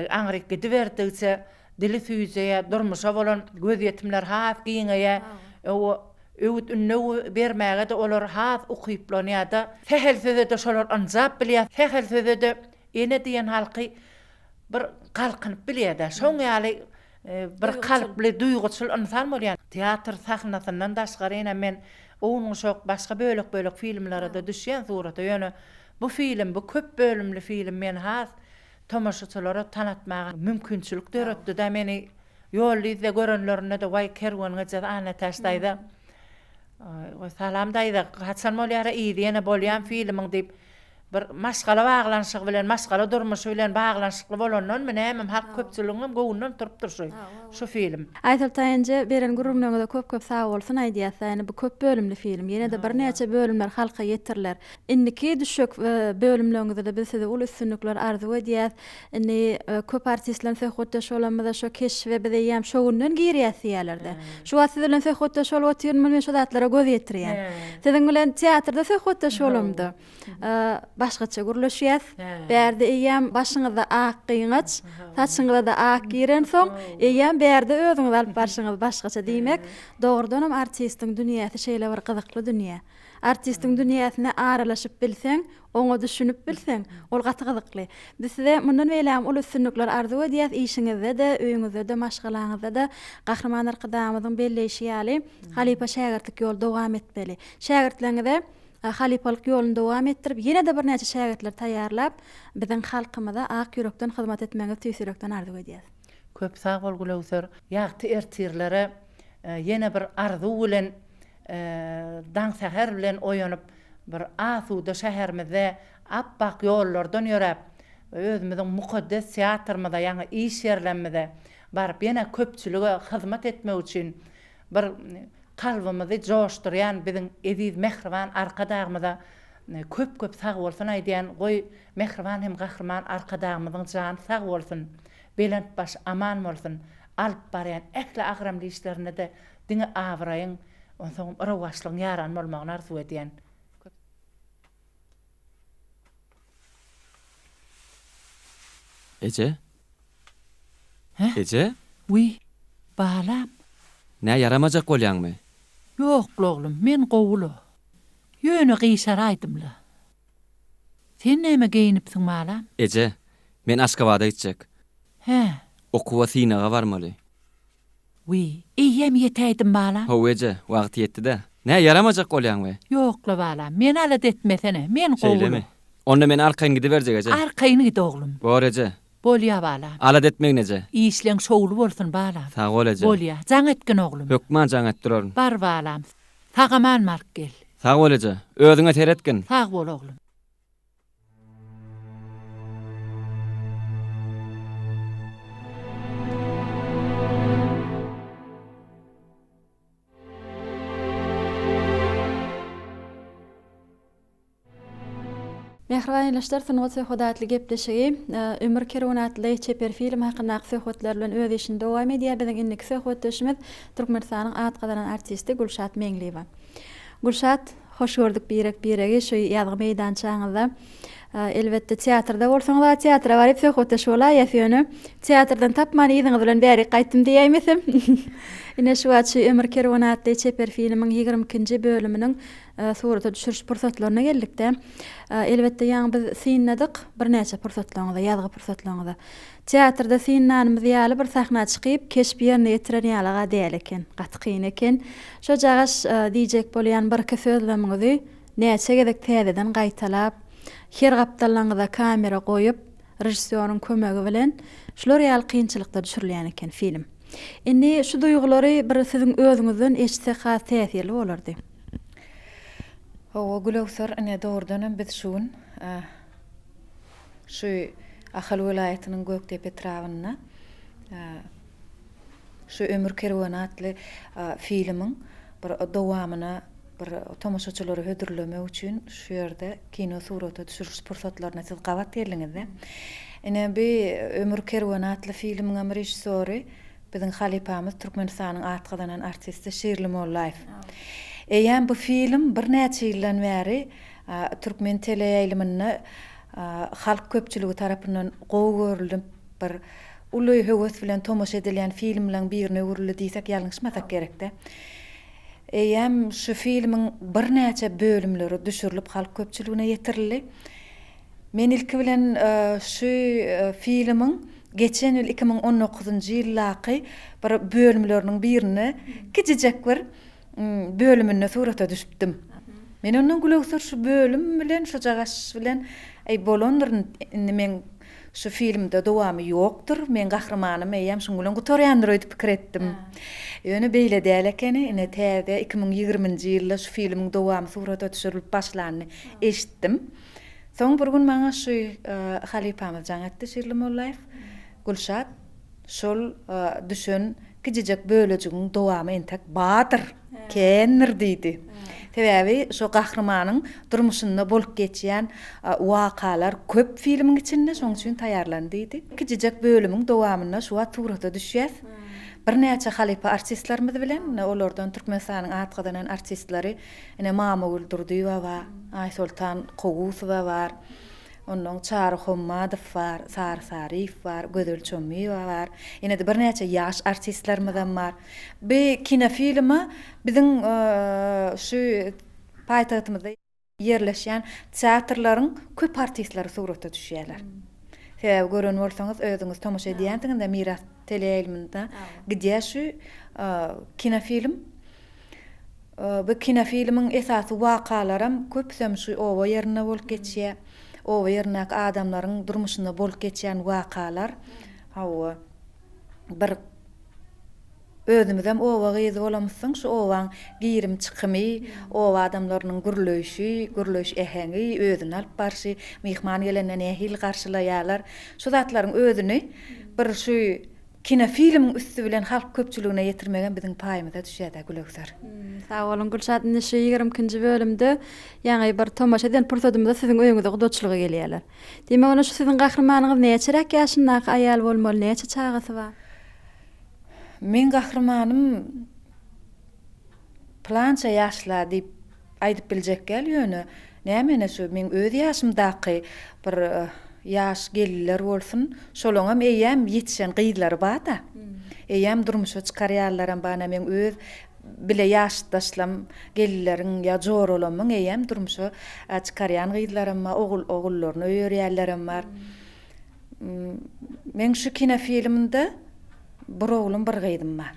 aňryk gidiberdigiçe. dili süýjeýär, durmuşa bolan gözýetimleri has giňeýär. Öwüt-ündew bermäge-de olar has ukyplanýar-da. Sähel söze-de şolar ynjap bilýär, sähel söze-de ene diýen halky bir galkynyp bilýär-de. Şoň ýaly bir kalply, duýguçyl ynsan bolýar. Teatr sahnasyndan daşgary ine men ownuşak başga bölek-bölek filmlere-de düşýän surata. Ýöne bu film, bu köp bölümli film meni has tomaşaçylara tanatmaga mümkinçilik döretdi-de. Meni ýolda-yzda görenlerinde-de Waý, Kerweniň ejesi Annatäç daýza, Salam daýza, haçan bolýar-a yzy ýene bolýan filmiň diýip, Bir maşgala baglanyşygy bilen, maşgala durmuşy bilen baglanyşykly bolandanmy nämemi halk köpçüligiňem göwnünden turupdyr şu şu film. Aýsoltan enje beren gürrüňleriňize köp köp sagbolsun aýdýas ýani bu köp bölümli film ýenede birnäçe bölümler halka ýetiriler indiki düşjek bölümleriňizde biz size uly üstünlikler arzuw edýäs indi köp artist bilen söhbetdeş bolanymyzda şo keşbe biz eýýäm şo günden girýäs diýýärlerde şu wagt siz bilen söhbetdeş bolup otyryn men şo zatlara göz ýetirýän siziň bilen teatrda söhbetdeş bolamda Başgaça gürleşýäs. Bärde eýýäm başyňyzda ak gyňaç, saçyňyza-da ak girensoň, eýýäm bärde özüňizi alyp barşyňyz başgaça. Diýmek, dogrudanam artistiň dünýäsi şeýle bir gyzykly dünýä. Artistiň dünýäsine aralaşyp bilseň, oňa düşünip bilseň, ol gaty gyzykly. Biz size mundan beýlägem uly üstünlikler arzuw edýäs, işiňizde-de, öýüňizde-de, maşgalaňyzda-da Gahryman Arkadagymyzyň belleýşi ýaly, halypa-şägirtlik ýoly dowam etmeli. Şägirtleriňize Halypalyk ýoluny dowam etdirip, ýene-de birnäçe şägirtler taýýarlap, biziň halkymyza ak ýürekden hyzmat etmegiňizi tüýs ýürekden arzuw edýäs. Köp sag bol Gülöwser. Ýagty ertirlere ýene bir arzuw bilen daň säher bilen oýanyp bir asuda şäherimizde apbak ýollardan ýöräp özümiziň mukaddes teatrymyza ýaňy iş ýerlemmize baryp ýene köpçülige hyzmat etmek üçin bir Kalbymyzy joşdurýan biziň eziz mähriban Arkadagymyza köp köp sagbolsun aýdýan goý mähriban hem gahryman Arkadagymyzyň jany sag bolsun belent başy aman bolsun alyp barýan ähli agramly işlerindede diňe abraýyň onsoňam rowaçlygyň ýaran bolmagyny arzuw edýän. Eje? Hä? Eje? Wiý, balam. Nä ýaramajak bolýaňmy? Ýok-la oglum, men gowy-la. Ýöne gyşaraýdym-la. Sen näme geýnipsiň, balam? Eje, men Aşgabada gitjek. Hä? Okuwa synaga barmaly. Wiý, eýýäm ýetäýdim, balam. Hawa eje, wagty ýetdi-dä. Nä, ýaramajak bolýaňmy? Ýok-la, balam, meni alada etmesene, men gowy-la. Şeýlemi? Onda men arkaýyn gidiberjek, eje. Arkaýyn git, oglum. Bor, eje. Bolýa, balam. Alada etmegin, eje. Işleň şowly bolsun, balam. Sag bol, eje. Bolýa, jaň etgin, oglum. Hökman jaň et duraryn. Bar, balam. Sag-aman baryp gel. Sag bol, eje. Özüňe seretgin. Sag bol, oglum. Mähriban ildeşler, Sungat söhbedi atly gepleşigi Ömür kerweni atly çeper film hakyndaky söhbetler bilen öz işini dowam edýär. Biziň indiki söhbetdeşimiz Türkmenistanyň at gazanan artisti Gülşat Meňliýewa. Gülşat, Hoş gördük birek biregi şu ýazgy meýdançaňyzda. Elbetde teatrda bolsaňyz-a teatra baryp söhbetdeş bolaýýas ýöne teatrdan tapman yzyňyz bilen bärik gaýtdym diýäýmesem. Ine şu wagt şu Ömür kerweni atly çeper filmiň 22-nji bölüminiň surata düşüriş pursatlaryna geldikde. Elbetde ýaňy biz synladyk birnäçe pursatlaryňyzy, ýazgy pursatlaryňyzy. Teatrda synlanymyz ýaly bir sahna çykyp, keşp ýerine ýetiren ýalyga däl eken. Gaty kyn eken. Şojagaş diýjek bolýan birki sözlemiňizi näçe gezek täzeden gaýtalap, her gapdallaňyza kamera goýup, režissýoryň kömegi bilen şular ýaly kynçylykda düşürilýän eken film. Indi şu duýgulary bir siziň özüňizden eşitsek has täsirli bolardy. Hawa, Gülöwser, ine, dogrudanam biz şu gün Şu Ahal welaýatynyň Gökdepe etrabynda şu Ömür kerweni atly filmiň bir dowamyna bir tomaşaçylara hödürlemek üçin şu ýerde kino surata düşüriş pursatlaryna siz gabat geldiňiz-de. Ine bi Ömür kerweni atly filmiňem režissýory biziň halypamyz Türkmenistanyň at gazanan artisti Şirli Mollaýew. Eýýäm bu film birnäçe ýyldan bäri Türkmen teleýaýlymynda halk köpçüligi tarapyndan gowy görülip bir. uly höwes bilen tomaşa edilýän filmleň birine öwrüldi diýsek ýalňyşmasak gerekdä. Eýýäm şu filmiň birnäçe bölümleri düşürilip halk köpçüligine ýetirildi. Men ilki bilen şu filmiň geçen ýyl 2019-njy ýyldaky bir bölümleriniň birinde kiçijek bir bölüminde surata düşüpdim. Men ondan Gülöwser şu bölüm bilen, şujagaş bilen, Eý, bolandyr, indi meň şu filmde dowamy ýokdur, meň gahrymanym eýýäm şuň bilen gutarýandyr öýdüp pikir etdim. Ýöne beýle däl ekeni, ine täze 2020-nji ýylda şu filmiň dowamy surata düşürilip başlanyny eşitdim. Soň bir gün maňa şu halypamyz jaň etdi, Şirli Mollaýew, Gülşat, Şol düşen kiçijek bölejigiň dowamy entek bardyr, kändir diýdi. Sebäbi şo gahrymanyň durmuşynda bolup geçýän wakalar köp filmiň içinde, şonuň üçin taýýarlan diýdi. Kiçijek bölümiň dowamynda şu wagt surata düşýäs. Birnäçe halypa artistlerimiz bilen, ine olardan Türkmenistanyň at gazanan artistleri, ine Mamagül Durdyýewa bar, Aýsoltan Kowusowa bar. Onnoň Çary Hommadow bar, Sary Saryýew bar, Gözel Çomyýewa bar. Ýene-de birnäçe ýaş artistlerimizem bar. Bu kinofilme biziň şu paýtagtymyzda ýerleşýän teatrlaryň köp artistleri surata düşýärler. Sebäbi gören bolsaňyz, özüňiz tomaşa edýänsiňiz-de Miras teleýaýlymynda gidýär şu kinofilm. Bu kinofilmiň esasy wakalaram köpüsem şu oba ýerinde bolup geçýär. Oba ýerindäki adamlaryň durmuşynda bolup geçýän wakalar. Hawa, bir özümizem oba gyzy bolamyzsoň şu obaň girim-çykymy, oba adamlarynyň gürleýşi, gürleýiş äheňi, özüni alyp barşy, myhman gelende nähili garşylaýarlar, şu zatlaryň özüni bir şu Kinofilmiň üsti bilen halk köpçüligine ýetirmegem biziň paýymyza düşýär-dä, Gülöwser. Sag boluň, Gülşat. Indi şu 22-nji bölümde ýaňy bir tomaşa eden pursadymyzda siziň öýüňize gudaçylyga gelýärler. Diýmek, onda şu siziň gahrymanyňyz näçeräk ýaşyndaky aýal bolmaly, näçe çagasy bar? Meň gahrymanym Pylança ýaşla diýip aýdyp biljek däl, ýöne näme ene şu meň öz ýaşymdaky bir ýaş gelinler bolsun, şolaňam eýýäm ýetişen gyzlary bar-da. Eýýäm durmuşa çykarýanlaram bar, ine meň öz bile ýaşdaşlam gelinleriň ýa joralamyň eýýäm durmuşa çykarýan gyzlaram bar, ogul ogullaryny öýerýänlerem bar. Meň şu kinofilmde bir oglum, bir gyzym bar.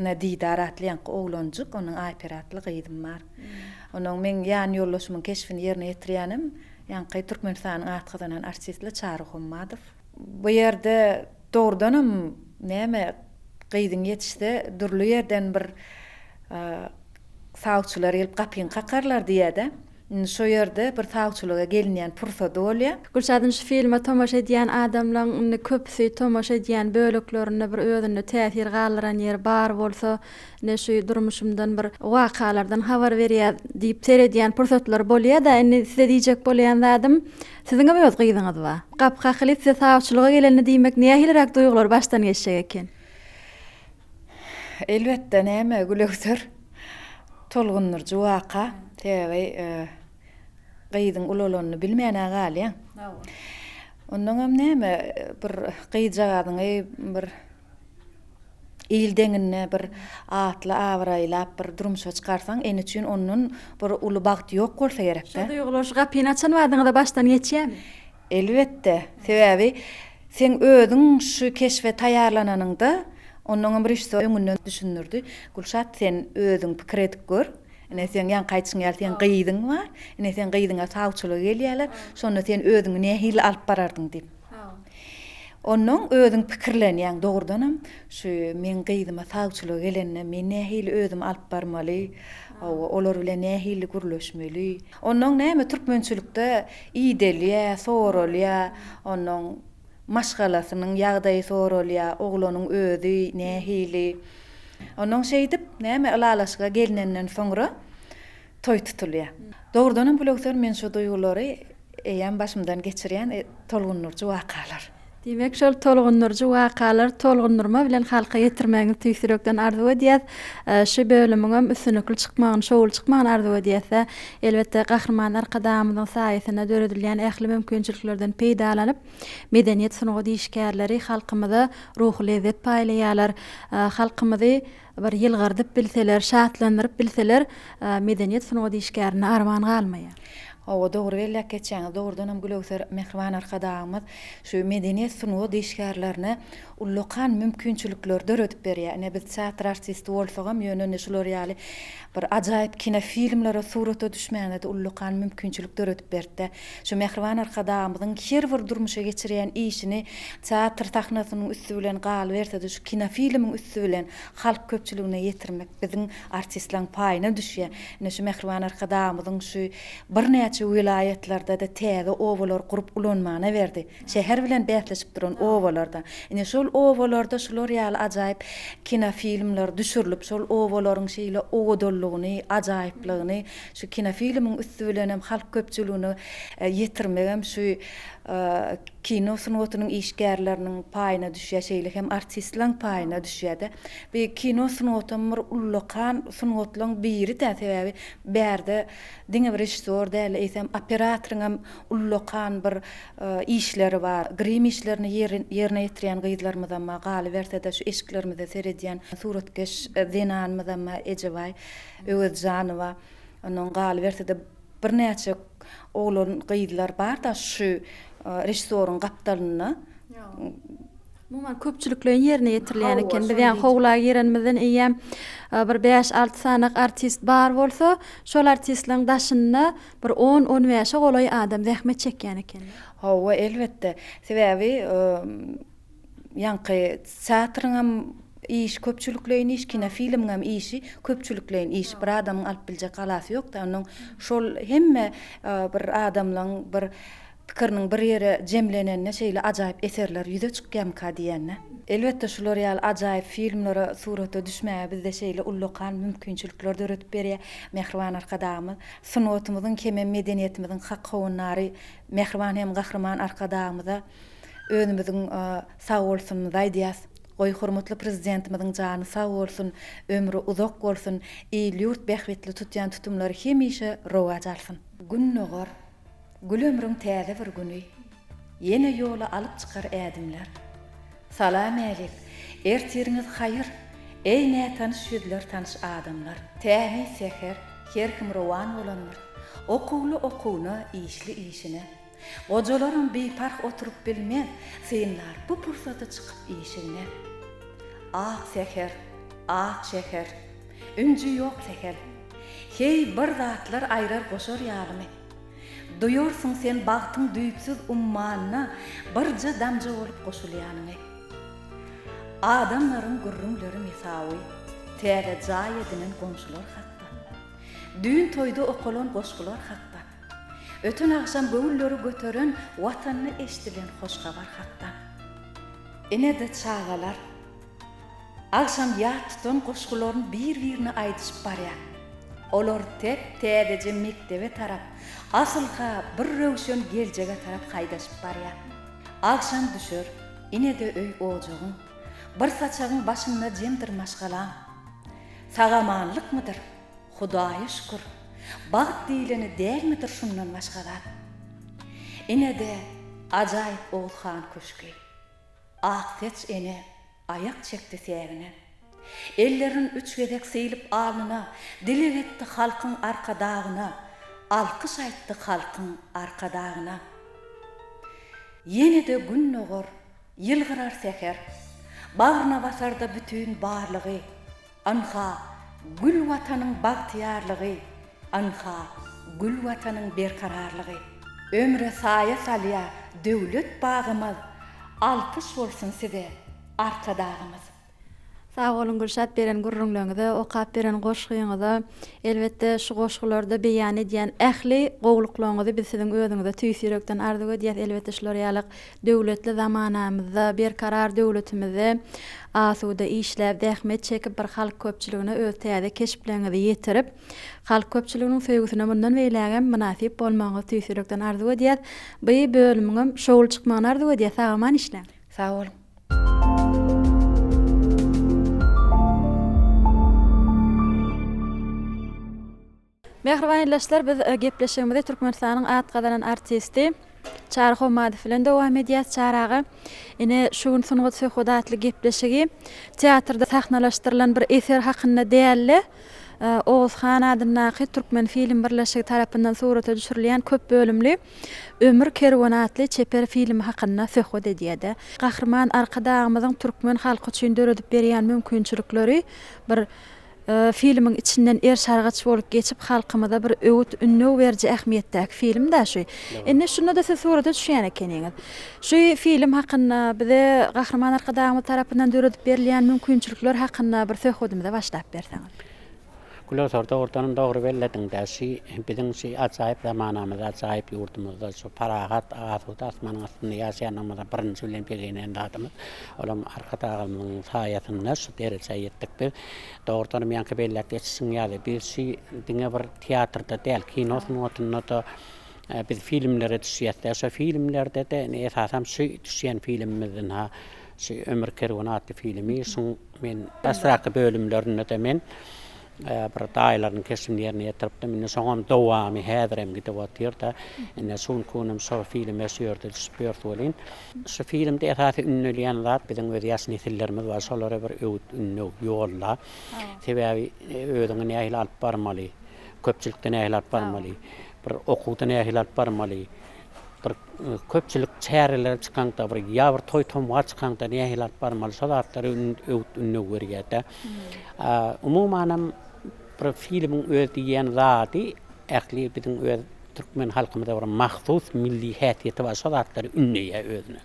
Ine Didar atly ýaňky oglanjyk, onuň Aýperi atly gyzym bar. Onuň meň ýan ýoldaşymyň keşbini ýerine ýetirýänem ýaňky Türkmenistanyň at gazanan artistli Çary Hommadow. Bu ýerde dogrudanam näme gyzyň ýetişse dürli ýerden bir sawçylar gelip gapyňy kakarlar diýýä-dä. Indi şo ýerde bir sawçylyga gelinýän pursady bolýar. Gülşat indi şu filme tomaşa edýän adamlaň indi köpüsi tomaşa edýän böleklerinde bir özünde täsir galdyran ýeri bar bolsa ine şu durmuşymdan bir wakalardan habar berýär diýip seredýän pursatlary bolýada indi size diýjek bolýan zadym siziňem öz gyzyňyz bar gapy kakylyp size sawçylyga gelende diýmek nähiliräk duýgular başdan geçjek eken. Elbetde näme Gülöwser tolgundyryjy waka. Sebäbi gyzyň ulalanyny bilmän-ä galýaň. Onnoňam näme bir gyzjagazyňy bir il deňinde bir atly-abraýlap bir durmuşa çykarsaň, ene üçin ondan bir uly bagt ýok bolsa gerek-dä. Şo duýgular şu gapyny açan badyňyzda başdan geçýärmi? Elbetde. Sebäbi Seň özüň şu keşbe taýýarlananyňda, onnoňam režissýor öňünden düşündirdi, Gülşat, sen özüň pikir edip gör, ine, seň ýaňky aýdyşyň ýaly seň gyzyň bar, ine, seň gyzyňa sawçylyga gelýärler, şonda sen özüňi nähili alyp barardyň diýip. Onnoň özüň pikirlenýäň, dogrudanam, şu meň gyzyma sawçylyga gelende men nähili özümi alyp barmaly, hawa, olar bilen nähili gürleşmeli. Onnoň näme türkmençilikde idelýä, soralýa, onnoň maşgalasynyň ýagdaýy soralýa, oglanyň özi nähili. Onnoň şeýdip, näme ylalaşyga gelnenden soňra toý tutulýa. Dogrudanam Gülöwser men şu duýgulary eýýäm başymdan geçirýän tolgundyryjy wakalar. Diýmek, şol tolgundyryjy wakalary tolgundyrma bilen halka ýetirmegiňizi tüýs ýürekden arzuw edýäs. Şu bölümiňem üstünlikli çykmagyny, şowly çykmagyny arzuw edýäs-de. Elbetde, Gahryman Arkadagymyzyň saýasynda döredilýän ähli mümkinçiliklerden peýdalanyp, medeniýet, sungat işgärleri halkymyza ruhy lezzet paýlaýarlar. Halkymyzy bir ýylgyrdyp bilseler, şatlandyryp bilseler, medeniýet, sungat işgärinde arman galmaýar. Hawa, dogry belläp geçýäňiz. Dogrudanam Gülöwser mähriban Arkadagymyz şu medeniýet, sungat işgärlerine ullakan mümkinçilikleri döredip berýär. Ine, biz teatr artisti bolsagam, ýöne indi şular ýaly bir ajaýyp kinofilmlere surata düşmäge-de ullakan mümkinçilik döredip berdi-de. Şu mähriban Arkadagymyzyň her bir durmuşa geçirýän işini teatr sahnasynyň üsti bilen galyberse-de, şu kinofilmiň üsti bilen halk köpçüligine ýetirmek biziň artistleň paýyna düşýär. Ine, şu mähriban Arkadagymyzyň şu birnäçe welaýatlarda-da täze obalar gurup ulanmana berdi. Şäher bilen bäsleşip duran obalarda. Ine, şol obalarda şular ýaly ajaýyp kinofilmler düşürilip, şol obalaryň şeýle owadanlygyny, ajaýyplygyny şu kinofilmiň üsti bilenem halk köpçüligine ýetirmegem şu kino sungatynyň işgärleriniň paýyna düşýär, şeýle hem artistleň paýyna düşýär-de. Bu kino sungatam bir ullakan sungatlaryň biri-dä, sebäbi bärde diňe bir režissýor däl, eýsem operatoryňam ullakan bir işleri bar. Grim işlerini ýerine ýetirýän gyzlarymyzam bar, galyberse-de şu eşiklerimize seredýän suratkeş zenanymyzam bar, Ejebaý Öwezjanowa. Ondan galyberse-de birnäçe oglan gyzlar bar-da şu režissýoryň gapdalynda. Umuman köpçülikleýin ýerine ýetirilýän eken. Biz ýaňy howla girenimizden eýýäm bir bäş-alty sanak artist bar bolsa, şol artistleriň daşynda bir on-on bäşe golaý adam zähmet çekýän eken. Hawa, elbetde. Sebäbi ýaňky teatryňam işi köpçülikleýin iş, kinofilmiňem işi köpçülikleýin iş. Bir adamyň alyp biljek galasy ýok-da. Onuň şol hemme bir adamlaryň bir pikiriniň bir ýere jemlenende şeýle ajaýyp eserler ýüze çykýarmyka diýende. Elbetde şular ýaly ajaýyp filmlere surata düşmäge bizde şeýle ullakan mümkinçilikler döredip berýär Mähriban Arkadagymyz. Sungatymyzyň hemem medeniýetimiziň hak howandary Mähriban hem Gahryman Arkadagymyza özümiziň sagbolsunymyzy aýdýas. Goý hormatly Prezidentimiziň jany sag bolsun, ömri uzak bolsun, il-ýurt bähbitli tutýan tutumlary hemişe rowaç alsyn. Gündogar Gül ömrüň täze bir güni, Ýene ýola alyp çykar ädimler. Salamälik, ertiriňiz haýyr, Eý nätanyş ýüzler tanyş adamlar. Tämiz säher, her kim rowan bolandyr, Okuwly okuwyna, işli işine. Gojalaram biparh oturyp bilmez, Synlar bu pursaty çykyp işigine. Ak säher, ak şäher, ünji ýok sähel. Heý, bir zatlar aýrar goşar ýalymy? Duýarsyň sen bagtyň düýpsüz ummanyna birje damja bolup goşulýanyňy. Adamlaryň gürrüňleri mesawy, täze jaý edinen goňşular hakda. Düýn toýda okalan goşgular hakda. Öten agşam göwünleri göteren Watanda eşdilen hoş habar hakda. Ine-de çagalar. Agşam ýat tutan goşgularyny bir-birine aýdyşyp barýar. Olar tep-täzeje mekdebe tarap, asyl-ha bir röwşen geljege tarap haýdaşyp barýar. Agşam düşer, ine-de öý-ojagyň, bir saçagyň başynda jemdir maşgalaň. Sag-amanlykmydyr, Hudaýa şükür, bagt diýleni dälmidir şundan başga zat? Ine-de ajaýyp Oguz han köşgi. Akseç ene aýak çekdi sägine. Ellerin üç gezek sylyp alnyna, Dileg etdi halkyň Arkadagyna, Alkyş aýtdy halkyň Arkadagyna. Ýene-de Gün dogar, ýylgyrar säher, Bagryna basarda bütin barlygy. Ynha, gül Watanyň bagtyýarlygy, Ynha, gül Watanyň berkararlygy. Ömre saýa salýar döwlet bagymyz, Alkyş bolsun size, Arkadagymyz! Sag boluň Gülşat beren gürrüňleriňize, okap beren goşgyňyza. Elbetde şu goşgularda beýan edýän ähli gowulyklaryňyzy biz siziň özüňize tüýs ýürekden arzuw edýäs. Elbetde şular ýaly Döwletli zamanamyzda, berkarar döwletimizde asuda işläp, zähmet çekip, bir halk köpçüligine öz täze keşpleriňizi ýetirip, halk köpçüliginiň söýgüsine mundan beýlägem mynasyp bolmagyňyzy tüýs ýürekden arzuw edýäs. By bölümiňem şowly çykmagyny arzuw edýäs. Sag-aman işläň! Sag boluň. Mähriban ildeşler biz gepleşigimizi Türkmenistanyň at gazanan artisti Çary Hommadow bilen dowam edýäs. Çary aga, ine şu gün Sungat söhbedi atly gepleşigi teatrda sahnalaşdyrylan bir eser hakynda däl-de, Oguz han adyndaky Türkmenfilm birleşigi tarapyndan surata düşürilýän köp bölümli Ömür kerweni atly çeper filmi hakynda söhbet edýär-de. Gahryman Arkadagymyzyň türkmen halky üçin döredip berýän mümkinçilikleri bir Filmiň içinden eriş-argaç bolup geçip halkymyza bir öwüt ündew beriji ähmiýetdäki film-dä şu. Indi şunda-da siz surata düşýän ekeniňiz. Şu film hakynda bize Gahryman Arkadagymyz tarapyndan döredip berilýän mümkinçilikler hakynda bir söhbedimize başlap berseňiz. Gülozar dogrudanam dogry bellediňdä şy biziň şy ajaýyp zamanamyzda ajaýyp ýurdumyzda şu parahat asuda asmanyň astynda ýaşaýanlygymyza birinji bilen begenýän zadymyz olam Arkadagymyzyň saýasynda şu derejä ýetdik biz. Dogrudanam ýaňky belläp geçişiň ýaly biz şu diňe bir teatrda däl kino sungatynda-da biz filmlere düşýäs-de şo filmlerde-de indi esasam şu düşýän filmimiz ynha şu Ömür kerweni atly filmi şuň Men başdaky bölümlerinde-de men bir daýylarynyň keşbini ýerine ýetiripdim. Indi şoňam dowamy häzirem gidip otyr-da. Indi şu günki günem şo filme şu ýerde düşüp ýörüs welin. Şu filmde esasy ündelýän zat biziň öz ýaş nesillerimiz bar, şolara bir öwüt-ündew, ýol-da. Sebäbi özüňi nähili alyp barmaly, köpçülikde nähili alyp barmaly, bir okuwda nähili alyp barmaly, Bir köpçülik çärelere çykaňda bir ýa bir toý-tomga çykaňda nähili alyp barmaly şo zatlary öwüt-ündew berýär-de. Umumanam bir filmiň öz diýýän zady ähli biziň öz türkmen halkymyza bir mahsus milli häsiýeti bar şo zatlary ündeýär özüne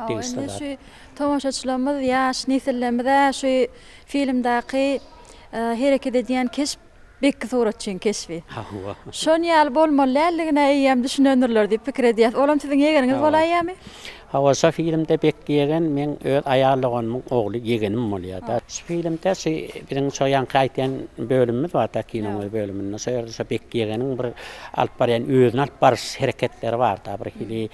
degişli Indi zat. şu tomaşaçylarymyz ýaş nesillerimiz-ä şu filmdaky hereket edýän keşp Bekki suratçyň keşbi. Hawa. Şon ýaly bolmaly däldigine eýýäm düşünendirler diýip pikir edýäs. Olam siziň ýegeniňiz bolaýýamy? Hawa, şo filmde Bekki ýegen meň öz aýal doganymyň ogly ýegenim bolýar-da. Şu filmde şu biziň şo ýaňky aýtýan bölümimiz bar-da, kinoň öz bölüminde. Şo ýerde şo Bekki ýegeniň bir alyp barýan özüni alyp baryş hereketleri bar-da, bir hili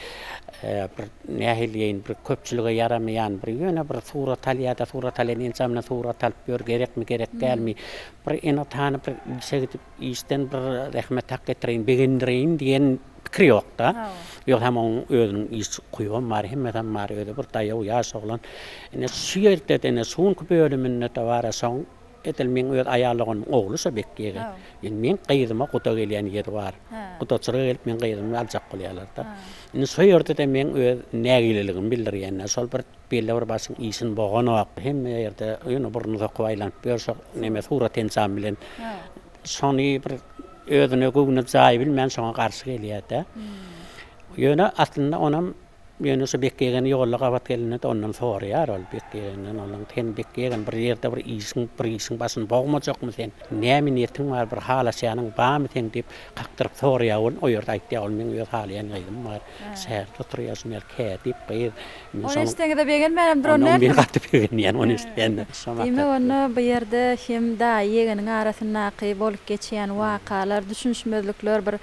bir nähili diýeýin, bir köpçülige ýaramaýan bir ýöne bir surat alýar-da, surat alýan enjam bilen surat alyp ýör, gerekmi, gerek dälmi, Bir ene-atany bir işe gidip, işden bir zähmet hak getireýin, begendireýin diýen pikir ýok-da. Ýogsam onuň özüniň iş ukyby bar, hemmesem bar, özi bir daýaw ýaş oglan. Ine, şu ýerde-de, ine, şu günki bölüminde-de bar-a, şoň edil meň öz aýal doganymyň ogly şo Bekgi ýegen. Indi meň gyzyma guda gelýän ýeri bar. Gudaçylyga gelip meň gyzymy aljak bolýarlar-da. Indi şo ýerde-de meň öz nägileligimi bildirýän-de, şol bir Belli bir başyň işini boganok. Hemme ýerde ýöne burnuny sokup aýlanyp ýör şo neme surat enjamy bilen. Şony bir özüne göwne jaý bilmän şoňa garşy gelýär-de. Ýöne aslynda onam ýöne şo Bekgi ýegen ýolda gabat gelende-de ondan soraýar ol Bekgi ýegenden onuň sen Bekgi ýegen bir ýerde bir işiň bir işiň başyny bogmajakmy sen? Näme niýetiň bar bir halaşýanyň barmy seň diýip kakdyryp soraýar welin o ýerde aýtýar ol meň öz halaýan gyzym bar. Şäherde oturýar şuny ýaly kätip gyz. Ony eşitseňiz-de begenmänem duran dälsiňiz. Men gaty begenýän ony eşitende. Diýmek onda bu ýerde hem daýy ýegeniň arasyndaky bolup geçýän wakalar, düşünişmezlikler, bir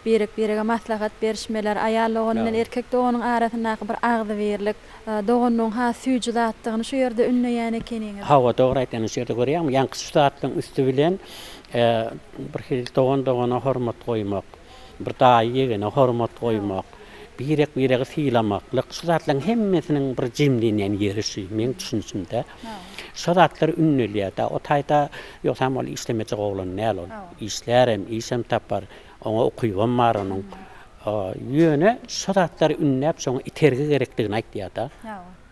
birek-birege maslahat berişmeler, aýal dogan bilen erkek doganyň arasyndaky bir agzybirlik, doganlygyň has süýji zatdygyny şu ýerde ündeýän ekeniňiz. Hawa, dogry aýtýaň, şu ýerde görýäňmi, ýaňky şu zatlaryň üsti bilen bir hili dogan dogana hormat goýmak, Bir daýy ýegene hormat goýmak, birek-biregi sylamaklyk, şu zatlaryň hemmesiniň bir jemlenýän ýeri şu, meň düşünişimde. Şo zatlar ündelýär-dä. O taýda, ýogsam ol işlemejek oglan däl ol. Işlärem, işem tapar, oňa ukybam bar onuň. Ýöne şo zatlary ündäp, şoňa itergi gerekdigini aýtýar-da.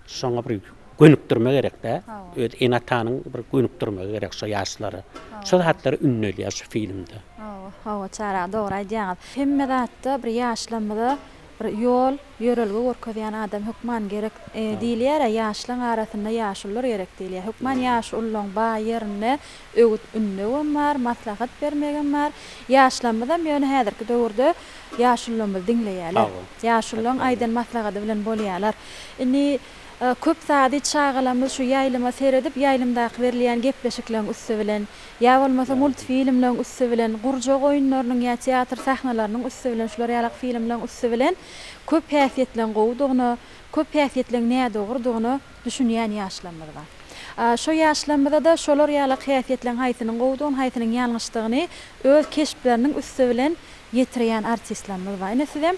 Şoňa bir gönükdirme gerek-dä. Öz ene-atanyň bir gönükdirmegi gerek şo ýaşlara. Şo zatlary ündelýär şu filmde. Hawa, hawa Çary aga dogry aýdýaňyz. Hemme zatda bir ýaşlarymyza bir ýol, ýörelge görkezýän adam hökman gerek diýilýär-ä, ýaşlaň arasynda ýaşulular gerek diýilýär. Hökman ýaşululaň bar ýerinde öwüt-ündewem bar, maslahat bermegem bar. Ýaşlarymyzam ýöne häzirki döwürde ýaşulularymyzy diňleýärler. Ýaşululaň aýdan maslahady bilen bolýarlar. Indi köp zady çagalarymyz şu ýaýlyma seredip, ýaýlymdaky berilýän gepleşikleriň üsti bilen, ýa bolmasa multfilmleriň üsti bilen, gurjak oýunlarynyň ýa teatr sahnalarynyň üsti bilen, şular ýalak filmleriň üsti bilen köp häsiýetleriň gowudygyna, Köp häsiýetleň nädogrudygyna düşünýän ýaşlarymyz bar. Şo ýaşlarymyza-da şolar ýalak häsiýetleň haýsynyň gowudygyny, haýsynyň ýalňyşdygyny öz keşpleriniň üsti bilen ýetirýän artistlerimiz bar. Ine sizem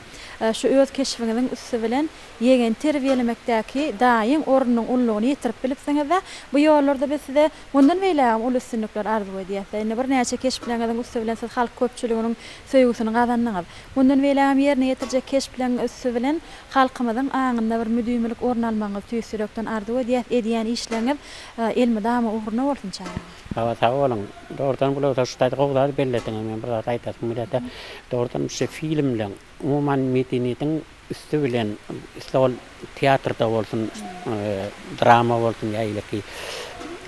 şu öz keşbiňiziň üsti bilen ýegeni terbiýelemekdäki daýyň ornunyň ululygyny ýetirip bilipsiňiz-de. Bu ýollarda biz size mundan beýlägem uly üstünlikler arzuw edýäs-de. Indi birnäçe keşpleriňiziň üsti bilen siz halk köpçüliginiň söýgüsini gazandyňyz. Mundan beýlägem ýerine ýetirjek keşpleriň üsti bilen halkymyzyň aňynda bir müdimilik orun almagyňyzy tüýs ýürekden arzuw edýäs. Edýän işleriňiz elmydama ugruna bolsun çagalar. Hawa sag boluň. Dogrudan Gülöwser şu taýda gowy zady bellediňiz. Men bir zat aýdasym gelýärde. Dogrudan şu filmleň umuman medeniýetiň üsti bilen isle ol teatrda bolsun, drama bolsun ýa eýleki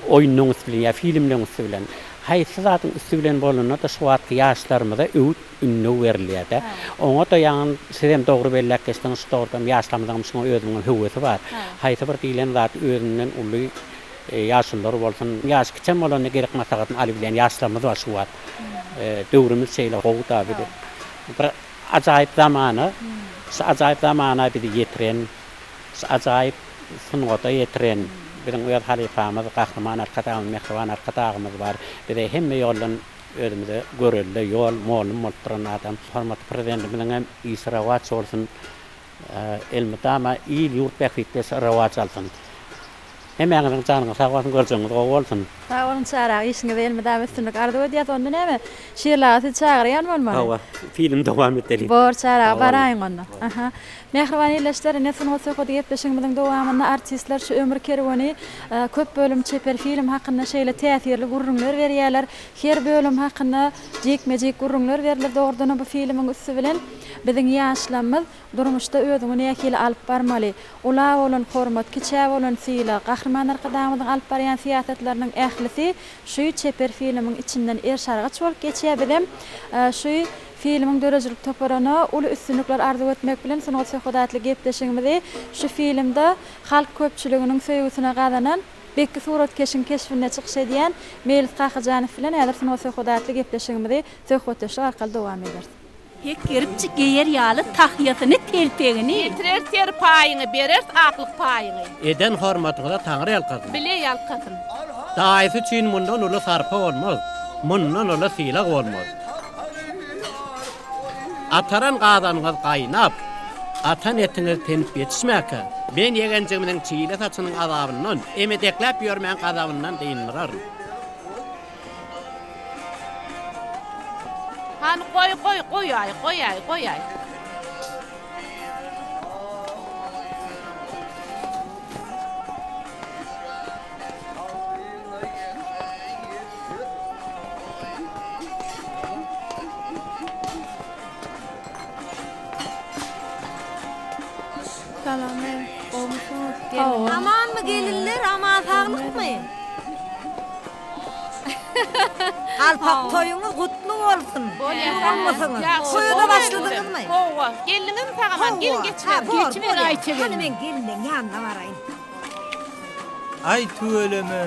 oýunlaryň üsti bilen ýa filmleň üsti bilen haýsy zadyň üsti bilen bolanda-da şu wagtky ýaşlarymyza öwüt ündew berilýär-de. Oňa-da ýaňy sizem dogry belläp geçdiňiz, şu dogrudanam ýaşlarymyzyňam şuňa özüniňem höwesi bar. Haýsy bir diýlen zat özünden uly ýaşulular bolsun, ýaşy kiçem bolanda gerek maslahatyny alybilýän ýaşlarymyz bar şu wagt. Döwrümiz şeýle gowy-da bir ajaýyp zamana, şu ajaýyp zamana bizi ýetiren, şu ajaýyp sungata ýetiren biziň öz halypamyz Gahryman Arkadagymyz, mähriban Arkadagymyz bar. Bize hemme ýoldan özümize görelde, ýol, mollum bolup duran adam. Hormatly Prezidentimiziň hem işi rowaç bolsun, elmydama il-ýurt bähbitli rowaç alsyn. Hemmäňiziň janyňyz sag bolsun, görjegiňiz gowy bolsun. Sag boluň Çary aga, işiňizde elmydama üstünlik arzuw edýäs. Onda näme, Şirli aga sizi çagyrýan bolmaly. Hawa, filmi dowam eteliň. Bor Çary aga, baraýyň onda. Aha. Mähriban ildeşler, ine Sungat söhbedi gepleşigimiziň dowamynda artistler şu Ömür kerweni köp bölüm çeper film hakynda şeýle täsirli gürrüňler berýärler. Her bölüm hakynda jikme-jik gürrüňler berler. Dogrudanam bu filmiň üsti bilen biziň ýaşlarymyz Durmuşda özüňi nähili alyp barmaly, ula bolan hormat, kiçä bolan sylag, Gahryman Arkadagymyzyň alyp barýan syýasatlarynyň ählisi şu çeper filmiň içinden eriş-argaç bolup geçýär. Bizem şu filmiň döredijilik toparyna uly üstünlikler arzuw etmek bilen Sungat söhbeti atly gepleşigimizi şu filmde halk köpçüliginiň söýgüsine gazanan Bekki suratkeşiň keşbinde çykyş edýän Meýlis Kakajanow bilen häzir Sungat söhbeti atly gepleşigimizi söhbetdeşlik arkaly dowam ederis. Hekgeripjik geýer ýaly tahýasyny, telpegini. Getireris serpaýyňy, bereris aklyk paýyňy. Eden hormatyňyza Taňry ýalkasyn. Bile ýalkasyn. Daýysy üçin mundan uly sarpa bolmaz, mundan uly sylag bolmaz. Ataran gazanyňyz gaýnap, gatan etiňiz tenip ýetişmäkä, men ýegenjigimiziň çile saçynyň azabyndan, emedekläp ýörmäň gazabyndan dyndyraryn. Hany goý goý goýaý goýaý goýaý. Salam gowmysyňyz gelin. Amanmy gelinler aman saglykmy. Galpak toýuňyz gutly bolsun. Gowmysyňyz? Toýa-da başladyňyzmy? Hawa. Geldiňizmi sag-aman? Gelin geçiberiň. Geçiber Aýça gelin. Hany men gelinleň ýanyna baraýyn. Aý tüweleme,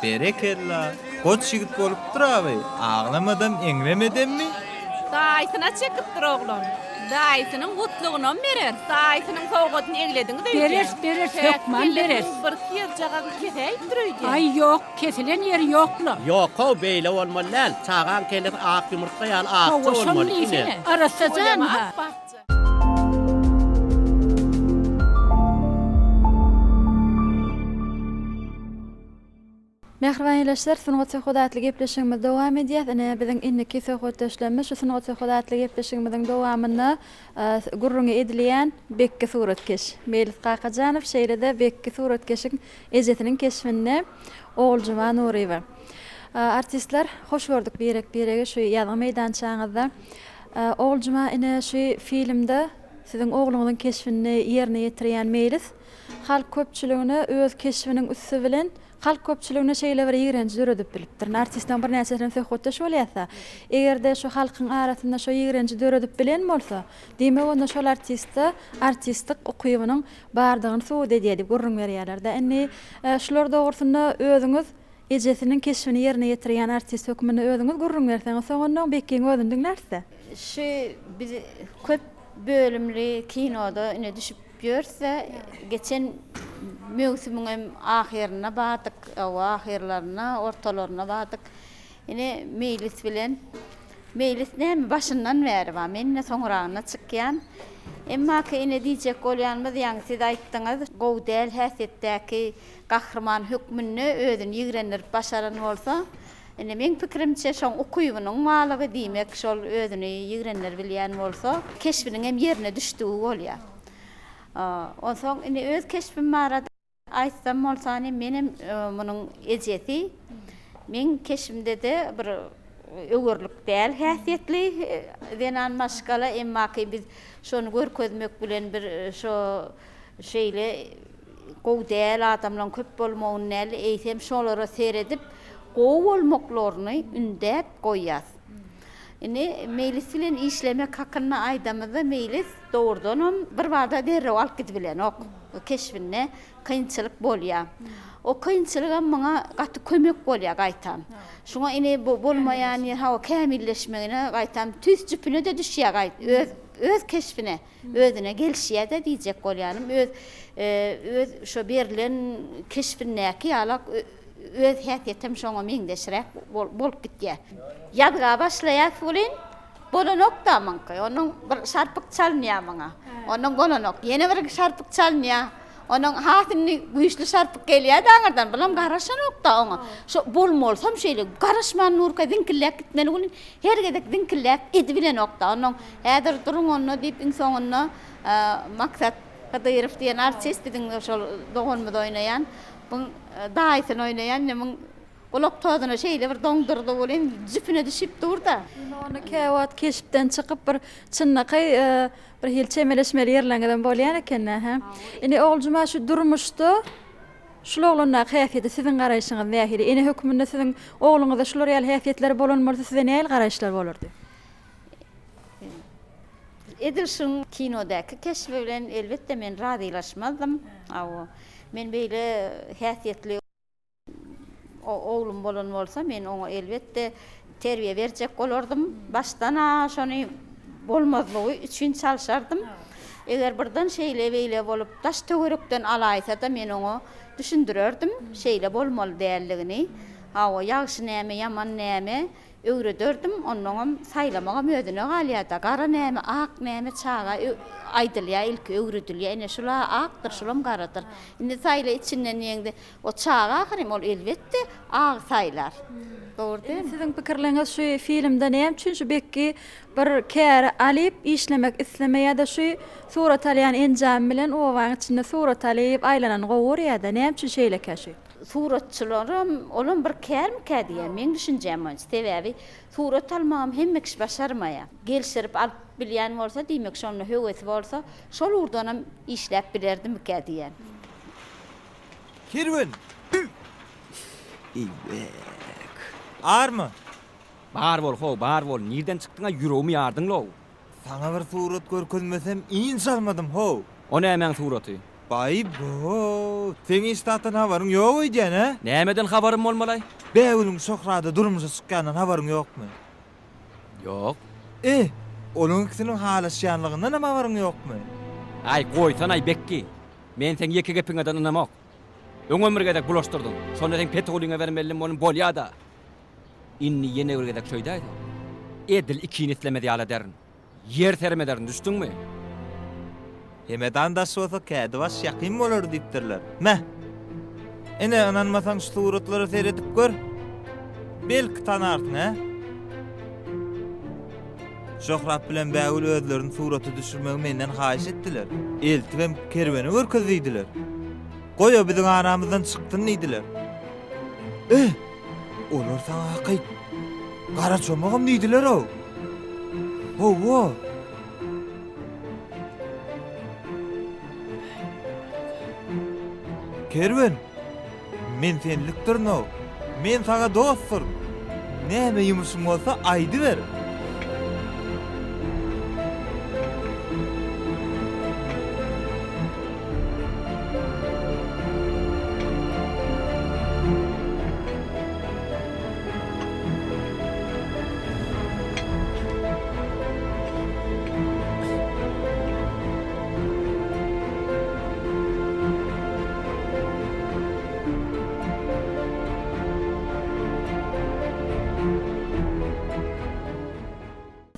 berekella, goç ýigit bolupdyr abi, aglamadam eňremedemmi? Daýysyna çekipdir oglan. Daýysynyň gutlugynam bereris. Daýysynyň sowgadyny eglediňiz öýdýän. Bereris, bereris, hökman bereris. Birki ýerjagazyny kesäýipdir öýdýän. Aý ýok, kesilen ýeri ýok-la. Ýok-ow, beýle bolmaly däl. Çagaň kellesi ak ýumurtga ýaly akja Hawa, şony bolmaly, ine. diýsene. Arassa jan-ha. Mähriban ildeşler, Sungat söhbeti atly gepleşigimizi dowam edýäs. Ine, biziň indiki söhbetdeşlerimiz şu Sungat söhbeti atly gepleşigimiziň dowamynda gürrüňi edilýän Bekki suratkeş Meýlis Kakajanow, şeýle-de Bekki suratkeşiň ejesiniň keşbinde Oguljuma Nuryýewa. Artistler, hoş gördük birek-biregi şu ýazgy meýdançaňyzda. Oguljuma, ine, şu filmde siziň ogluňyzyň keşbini ýerine ýetirýän Meýlis halk köpçüligine öz keşbiniň üsti bilen Halk köpçüliginde şeýle bir ýigrenji döredip bilipdir. Artistleriň birnäçesi bilen söhbetdeş bolýas-da. Eger-de şu halkyň arasynda şo ýigrenji döredip bilen bolsa, diýmek onda şol artistde artistlik ukybynyň bardygyny subut edýär diýip gürrüň berýärler-de. Indi şular dogrusynda özüňiz ejesiniň keşbini ýerine ýetirýän artist hökmünde özüňiz gürrüň berseňiz, soň onda Bekgiň özüni diňläris-de. Şu biz köp bölümli kinoda ine düşüp. gidip ýörüs-de, geçen möwsümiňem ahyrynda bardyk, hawa, ahyrlarynda, ortalarynda bardyk. Ine, Meýlis bilen. Meýlis näme, başyndan bäri bar, men ine soňragyna çykýan. Emmaki ine diýjek bolýanymyz, ýaňy siz aýtdyňyz, gowy däl häsiýetdäki gahryman hökmünde özüni ýigrendirip başaran bolsa, Indi meň pikirimçe şoň ukybynyň barlygy diýmek şol özüni ýigrendir bilýän bolsa keşbiniň hem ýerine düşdügi bolýar. Onsoň indi öz keşbim barada aýtsam bolsany menem munuň ejesi. Meň keşbimde-de bir öwerlik däl häsiýetli zenan maşgala emmaki biz şony görkezmek bilen bir şo şeýle gowy däl adamlaň köp bolmagyny däl, eýsem şolara seredip gowy bolmaklaryny ündäp goýýas. Indi Meýlis bilen işlemek hakynda aýdamyzda Meýlis dogrudanam bir bada derrew alyp gidibilenok. Keşbinde kynçylyk bolýar. O kynçylygam muňa gaty kömek bolýar gaýtam. Şuňa indi bu bolmaýan ýer hawa kämilleşmegine gaýtam tüýs jüpüne-de düşýär gaýt öz öz keşbine. Özüne gelişýä-dä diýjek bolýanym, öz öz şo berlen keşbindäki ýalak öz häsiýetem şoňa meňzeşräk bolup gitýä. Ýazga başlaýas welin, bolanok-da muňky. Onuň bir şarpyk çalynýar muňa. Onuň bolanok. Ýene bir şarpyk çalynýar. Onuň has indi güýçli şarpyk gelýär-de aňyrdan. Bulam garaşanok-da oňa. Şo bolmalysam şeýle garaşman durka ziňkilläp gitmeli welin, her gezek ziňkilläp edibilenok-da. Onuň häzir duruň onda diýip iň soňunda Maksat Hydyrow diýen artist biziň şol doganymyzy oýnaýan, buň daýysyny oýnaýan indi muň gulak tozuna şeýle bir doňdurdy welin jüpüne düşüp dur-da. Indi onda käwagt keşpden çykyp bir çynlakaý Bir hili çemeleşmeli ýerleriňizem bolýan eken-dä, hä? Indi Oguljuma şu durmuşda şul oglandaky häsiýete siziň garaýşyňyz nähili? Ene hökmünde siziň ogluňyzda şular ýaly häsiýetler bolan bolsa size nähili garaýyşlar bolardy? Edil şuň kinodäki keşbi bilen elbetde men razylaşmazdym. Hawa. Men beýle häsiýetli Oglum bolan bolsa men oňa elbetde terbiýe berjek bolardym. Başdan-a şony bolmazlygy üçin çalşardym. Eger birden şeýle-beýle bolup daş-töwerekden alaýsa-da men oňa düşündirerdim şeýle bolmaly däldigini. Hawa, ýagşy näme, ýaman näme öwrederdim. Onnoňam saýlamagam özüne galýar-da. Gara näme, ak näme çaga aýdylýar ilki öwredilýär. Ine şul-a akdyr, şulam garadyr. Indi saýla içinden diýeňde O çaga ahyryn, ol elbetde agy saýlar. Dogry dälmi? Indi siziň pikirleriňiz şu filmde näme üçin şu Bekki bir käri alyp işlemek islemeýärde şu surat alýan enjamy bilen obaň içinde surat alyp aýlanany gowy görýärde näme üçin şeýlekä şu? Suratçylaram olam bir kärmikä diýýän meň düşünjäm boýunça sebäbi surat almagam hemme kişi başarmaýar. Gelşirip alyp bilýän bolsa diýmek şonda höwesi bolsa şol ugurdanam işläp bilerdimikä diýýän. Kerwen! Eýwek. Arma! Bar bol how, bar bol, nirden çykdyň-a ýüregimi ýardyň-low. Saňa bir surat görkezmesem ynç almadym how. O nämäň suraty? Baý-bo, seň hiç zatdan habaryň ýok öýdýän, hä? Nämeden habarym bolmaly? Bägülüň Şöhrada durmuşa çykýandan habaryň ýokmy? Ýok. E, olaň ikisiniň halaşýanlygyndanam habaryň ýokmy? Aý, goýsanaý, Bekgi. Men seň ýeke gepiňeden ynamok. Öňem bir gezek bulaşdyrdyň. Şonda seň petigulyňa bermelidim bolun bolýa-da. Indi ýene bir gezek şöýdäýseň, edil ikini islemez ýaly ederin. Ýer serim ederin, düşdüňmi? Hemedan daş bolsa, kädibaş ýakyn bolar diýipdirler. Me! Ine, ynanmasaň şu suratlara seredip gör. Belki tanarsyň, hä? Şöhrat bilen Bägül özlerini surata düşürmegi menden haýyş etdiler. Eltibem Kerwene görkez diýdiler. Goý o biziň aramyzdan çyksyn diýdiler. Eh! Olar saňa hakyt gara çomagam diýdiler-ow. Hawa. Kerwen! Men senlikdirin-ow. Men saňa dostduryn. Näme ýumuşyň bolsa aýdyber.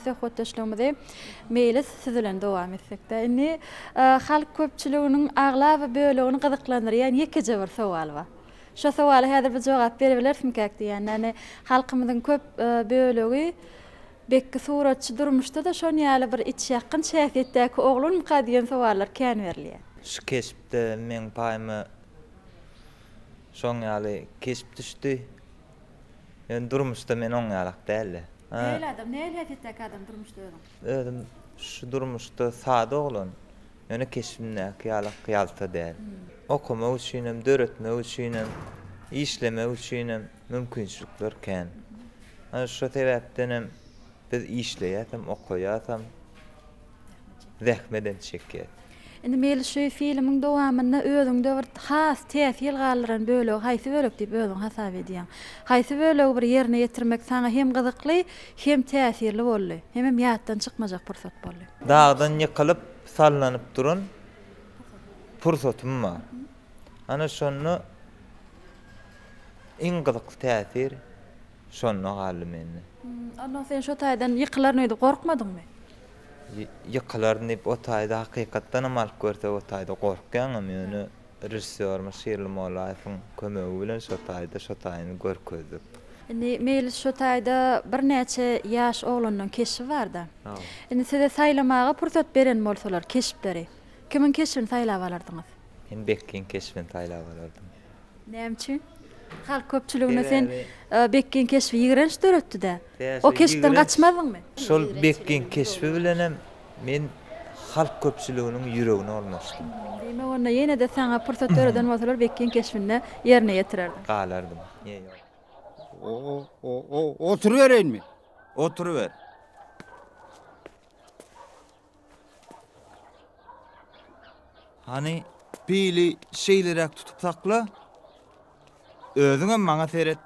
Söhbetdeşligimizi Meýlis siz bilen dowam etsekde. Indi halk köpçüliginiň aglaba bölegini gyzyklandyrýan ýekeje bir sowal bar. Şo sowala häzir bir jogap beribilerismikäk diýýän. Ýagny halkymyzyň köp bölegi Bekki suratçy durmuşda-da şon ýaly bir içýakgynç häsiýetdäki oglanmyka diýen sowallar kän berilýär. Şu keşpde meň paýyma şoň ýaly keşp düşdi. Ýöne durmuşda men oň ýalak däldi. Nähili adam, nähili häsiýetdäki adam durmuşda özüň? Özüm şu durmuşda sada oglan. Ýöne keşbimdäki ýalak ýalta däl. Okamak üçinem, döretmek üçinem, işlemek üçinem mümkinçilikler kän. Ana şo sebäpdenem biz işleýäsem, okaýasam. Zähmedem çekýär. Indi Meli şu filmiň dowamynda özüňde bir has täsir galdyran bölegi haýsy bölek diýip özüň hasap edýäň? Haýsy bölegi bir ýerine ýetirmek saňa hem gyzykly, hem täsirli boldy, hemem ýatdan çykmajak pursat boldy? Dagdan ýykylyp sallanyp duran pursatym bar. Ana şonda iň gyzykly täsir şonda galdy mende. Onnoň sen şo taýdan ýykylaryn öýdüp gorkmadyňmy? Ýykylaryn diýip o taýda hakykatdanam alyp görsek o taýda gorkýaňam ýöne režissýorymyz Şirli Mollaýewiň kömegi bilen şo taýda şo taýyny görkezdik. Indi Meýlis şo taýda birnäçe ýaş oglanlaň keşbi barda. Indi size saýlamaga pursat beren bolsalar keşpleri kimiň keşbini saýlap alardyňyz? Men Bekgiň keşbini saýlap alardym. Näme üçin? Halk köpçüliginde sen Bekgiň keşbi ýigrenç döretdi-dä. O keşpden gaçmazdyňmy? Şol Bekgiň keşbi bilenem men halk köpçüliginiň ýüregine ornaşdym. Diýmek onda ýene-de saňa pursat döreden bolsalar Bekgiň keşbinde ýerine ýetirerdiň. Galardym. Ýe ýok. Oturybereýinmi? Oturyber. Hany, pili şeýleräk tutup sakla. Özüňem maňa seret.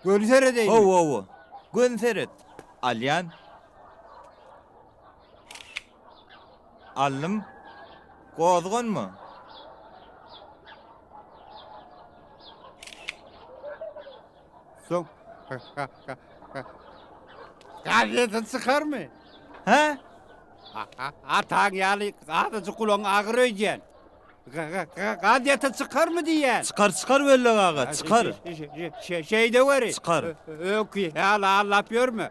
Göni seredeýinmi? Hawa, hawa. Göni seret. Alýan. Aldym. Gozganma. Soň gazete çykarmy? Hä? Ataň ýaly azajyk gulagyň agyr öýdýän. Gazete çykarmy diýýän? Çykar, çykar Wellek aga, çykar. Şeýdeweri. Çykar. Öňki ýaly allap ýörme.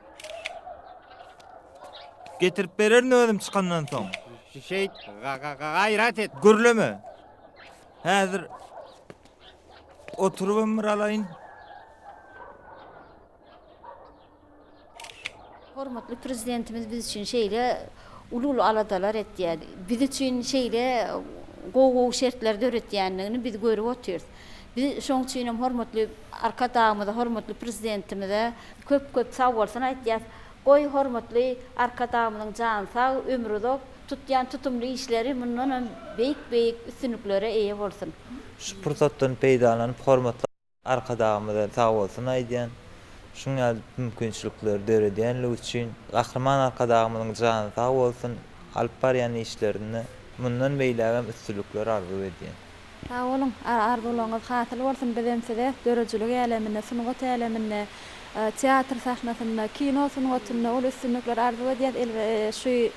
Getirip bererin özüm çykandan soň. Şeýt, gaýrat et. Gürleme. Häzir Oturybam bir alaýyn. Hormatly Prezidentimiz biz üçin şeýle uly-uly aladalar etýär. Biz üçin şeýle gowy-gowy şertleri döretýändigini biz görüp otyrys. Biz şoň üçin hem hormatly Arkadagymyza, hormatly Prezidentimize köp-köp sagbolsun aýtýas. Goý, hormatly Arkadagymyzyň jany sag, ömri uzak, tutýan tutumly işleri mundanam beýik-beýik üstünliklere eýe bolsun! Şu pursatdan peýdalanyp, hormatly Arkadagymyza sagbolsun aýdýan. Şuň ýaly mümkinçilikleri döredýänligi üçin Gahryman Arkadagymyzyň jany sag bolsun, alyp barýan işlerinde mundan beýlägem üstünlikler arzuw edýän. Sag boluň, arzuwlaryňyz hasyl bolsun, bizem size döredijilik äleminde, sungat äleminde, teatr sahnasynda, kino sungatynda uly üstünlikler arzuw edýäs, şu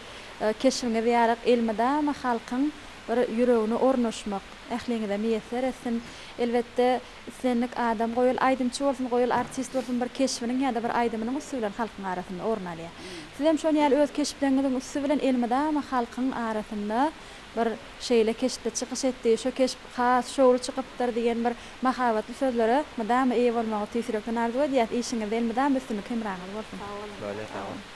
keşbiňiz ýalyk elmydama halkyň bir ýüregine ornaşmak ähliňize miýesser etsin. Elbetde, islendik adam, goý ol aýdymçy bolsun, goý ol artist bolsun, bir keşbiniň ýa-da bir aýdymynyň üsti bilen halkyň arasynda orun alýar. Sizem şon ýaly öz keşpleriňiziň üsti bilen elmydama halkyň arasynda bir şeýle keşpde çykyş etdi, şo keşp has şowly çykypdyr diýen bir mahabatly sözlere mydama eýe bolmagy tüýs ýürekden arzuw edýäs. Işiňizde elmydama üstünlik hemraňyz bolsun. Sag boluň. Bolýa sag boluň.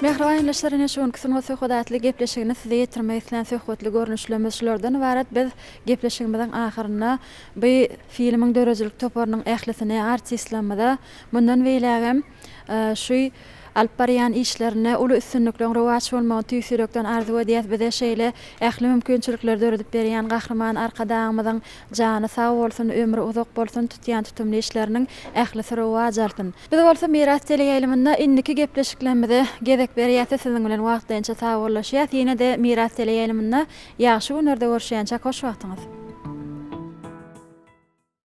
Mähriban ildeşler ine şu günki Sungat söhbedi atly gepleşigini size ýetirmek islän söhbetli görnüşlerimiz şulardan ybarat. Biz gepleşigimiziň ahyrynda bu filmiň döredijilik toparynyň ählisine, artistlerimize mundan beýlägem şu alyp barýan işlerinde uly üstünlikleriň rowaç bolmagyny tüýs ýürekden arzuw edýäs. Bize şeýle ähli mümkinçilikleri döredip berýän Gahryman Arkadagymyzyň jany sag bolsun, ömri uzak bolsun, tutýan tutumly işleriniň ählisi rowaç alsyn. Biz bolsa Miras teleýaýlymynda indiki gepleşiklerimize gezek berýäs-de siziň bilen wagtlaýynça sagbollaşýas. Ýene-de Miras teleýaýlymynda ýagşy günlerde görüşýänçäk hoş wagtyňyz.